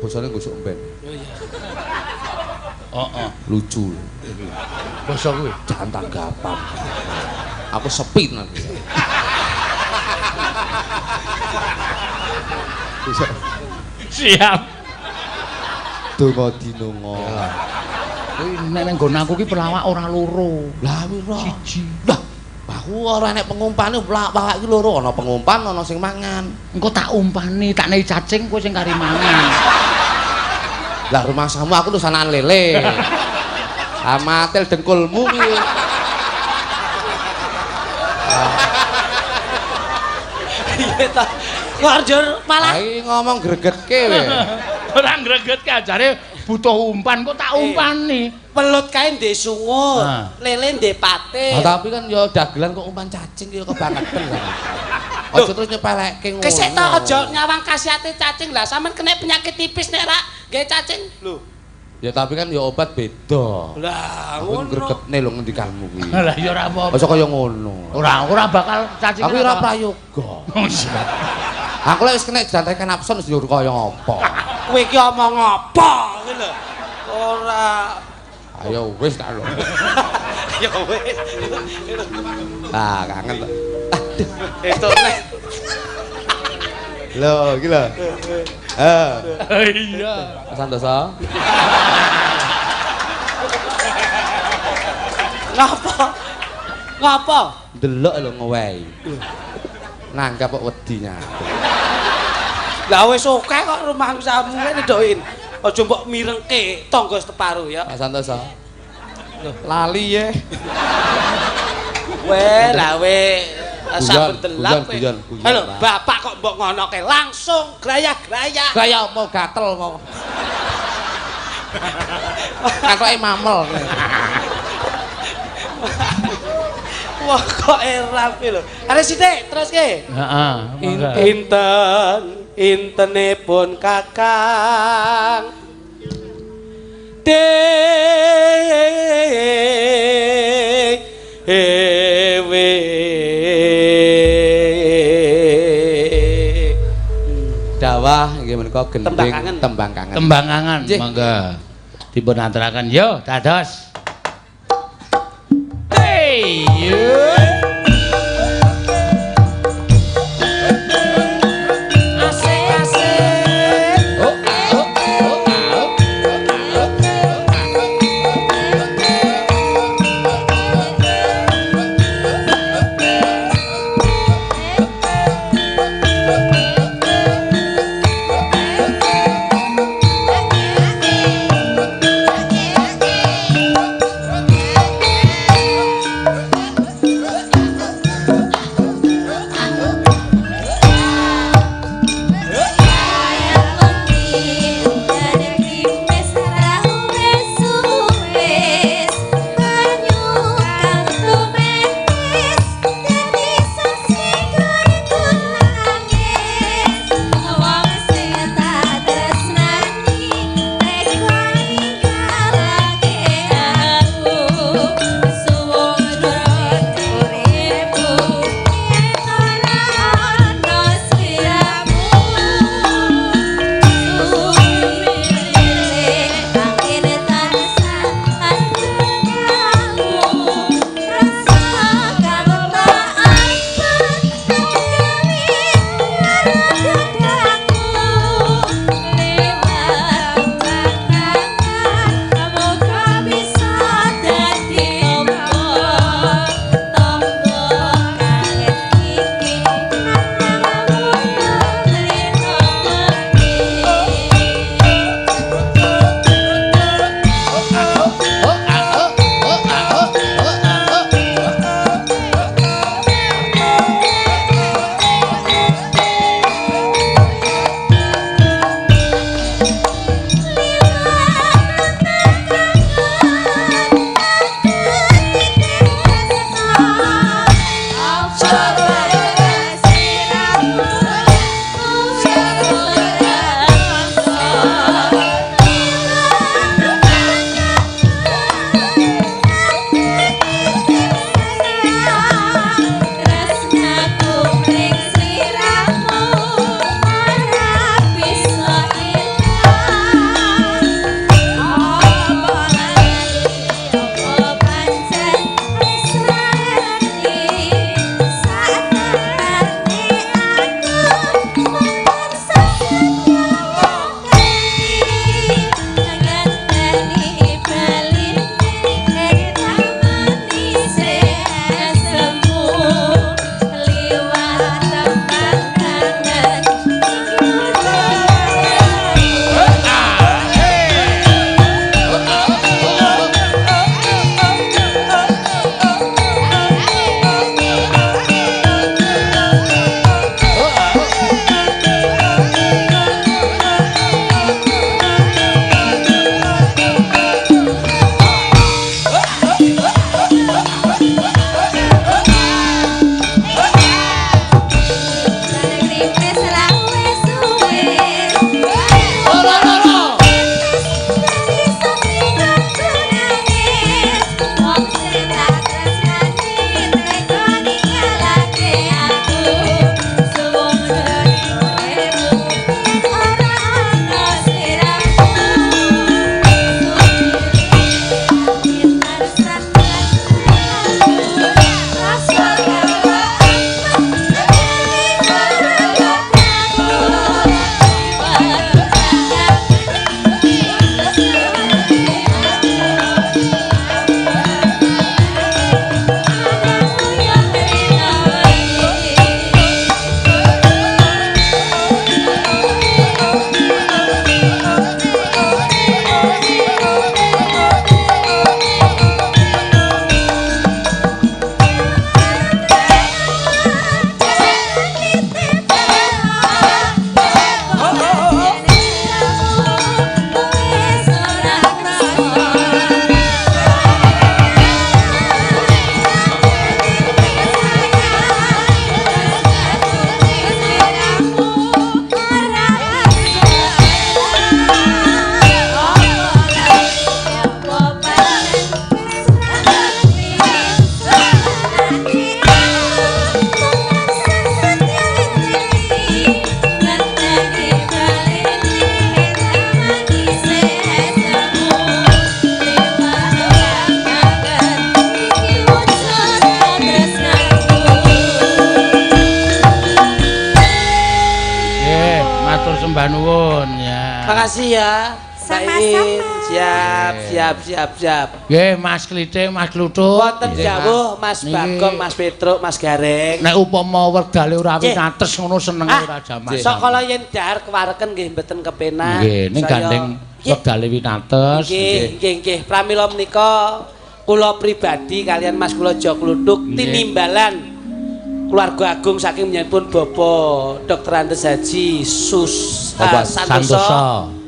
Bosone gosok emben. Heeh. Lucu. Basa kuwi. Jangan tanggapan. Aku sepi nanti. Bisa Siap. donga dinonga. Kuwi nek nang nggon aku ki pelawak ora loro. Lah wira. Siji. Lah, aku ora nek pengumpane pelawak iki loro, ana pengumpan ana sing mangan. Engko tak umpani, tak nei cacing kowe sing kari mangan. Lah rumahsamu aku tuh sanaan lele. Amatil dengkulmu kuwi. Iya ta. Kok malah Lah iki ngomong gregetke we. Ora greget ki ajare butuh umpan kok tak umpani. Pelut kae ndek sungut, Ah. lele ndek pate. Lah tapi kan ya dagelan kok umpan cacing ki ya kebangetan lah. Aja terus nyepelekke ngono. Kesek ta aja nyawang kasiate cacing lah, sampean kena penyakit tipis nek rak nggae cacing. Lho. Ya tapi kan ya obat beda. Lah Aku ngono. gregetne lho ngendikanmu kuwi. Lah ya ora apa-apa. Aja kaya ngono. Ora bakal cacing. Aku ora prayoga. Aku lek wis kena jantekan absen wis yo kaya apa. Kowe iki omong apa kuwi lho. Ora. Ayo wis ta lho. Ya wis. Ah, kangen to. Aduh. Itu nek. Lho, iki lho. Eh, Iya. Santoso. Ngapa? Ngapa? Delok lho ngewehi. Nanggap kok wedi nyatu. Lah wis akeh kok rumangsamu ngene doin. Aja mbok mirengke tangga separuh ya. Pak Santoso. Lali ye. Weh, lah we saben Guyon, delap. guyon, guyon, Halo, Pak. bapak kok mbok ngonoke langsung grayah-grayah. Kaya apa gatel kok. Katoke mamel. Wah, kok era lho. Are sithik teruske. Heeh. Monggo. Inten intenipun Kakang Dewe. Dawah inggih menika gending Tembang kangen. tembang kangen. Tembangangan Nggih. monggo. Dipun aturaken yo dados. Hey yo. Asik asik. Oh, oh, oh, oh. Yeah. Matur sembah nuwun ya. Makasih ya. Mbak Sama-sama. In. Siap, siap, siap, siap. Nggih, Mas Klithik, Mas Kluthuk. Wonten jawuh Mas Bagong, Mas Petruk, Mas Gareng. Nek upama wekdale ora Nggih. winates ngono senenge Ah, ora jaman. Sok kala yen dahar kewareken nggih mboten kepenak. Nggih, ning gandeng wektale winates. Nggih, nggih, nggih. Pramila menika kula pribadi kalian Mas kula Jo Kluthuk tinimbalan keluarga agung saking menyanipun Bapak Dr. Andes Haji Sus Bapak Santoso Santoso.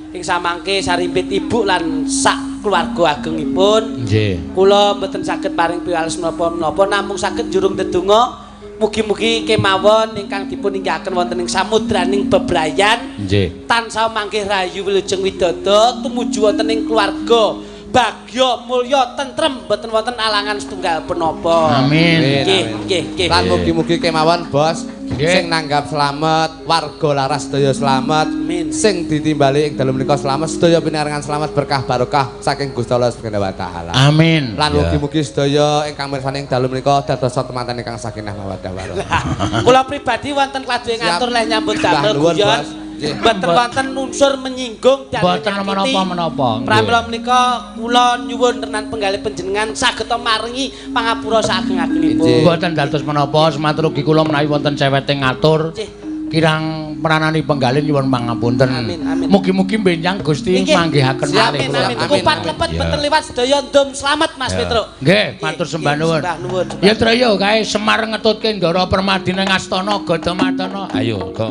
Ing samangke sarimpit ibu lan sak keluarga agengipun. Nggih. Kula mboten saged paring piwales menapa-menapa, namung saged jurung ndedonga mugi-mugi kemawon ingkang dipun inggahaken wonten ing samudraning bebrayan tansah manggih rahayu wilujeng widodo tumuju wonten ing keluarga bagya mulya tentrem, mboten wonten alangan setunggal penapa. Amin. Nggih, nggih, nggih. Lan mugi-mugi kemawon, Bos, sing nanggap slamet, warga Laras sedaya slamet, Amin. Sing ditimbali ing dalem menika slamet, sedaya pinaringan slamet berkah barokah saking Gusti Allah Subhanahu wa taala. Amin. Lan Ya. mugi-mugi sedaya ingkang mirsani ing dalem menika dados temanten ingkang sakinah mawaddah warahmah. Kula pribadi wonten kladhe Siap. ngatur leh nyambut Mbah damel nuwun, guyon. Bos. Nggih. Mboten wonten unsur menyinggung dan Mboten menyakiti. menapa-menapa, nggih. Pramila menika kula nyuwun tenan penggalih panjenengan saged maringi pangapura saageng-agengipun. Nggih. Mboten dados menapa, sematur ugi kula menawi wonten cewete ngatur. Nggih. Kirang meranani penggalih nyuwun pangapunten. Amin, amin. Mugi-mugi benjang Gusti Nggih. manggihaken Siap, malih Amin, kula. amin. Amin, Kupat amin. lepet Ya. mboten liwat sedaya ndum slamet, Mas Petruk. Nggih, matur sembah nuwun. Sembah nuwun. Ya Traya kae Semar ngetutke Ndara Permadi nang Astana Gadamadana. Ayo, go.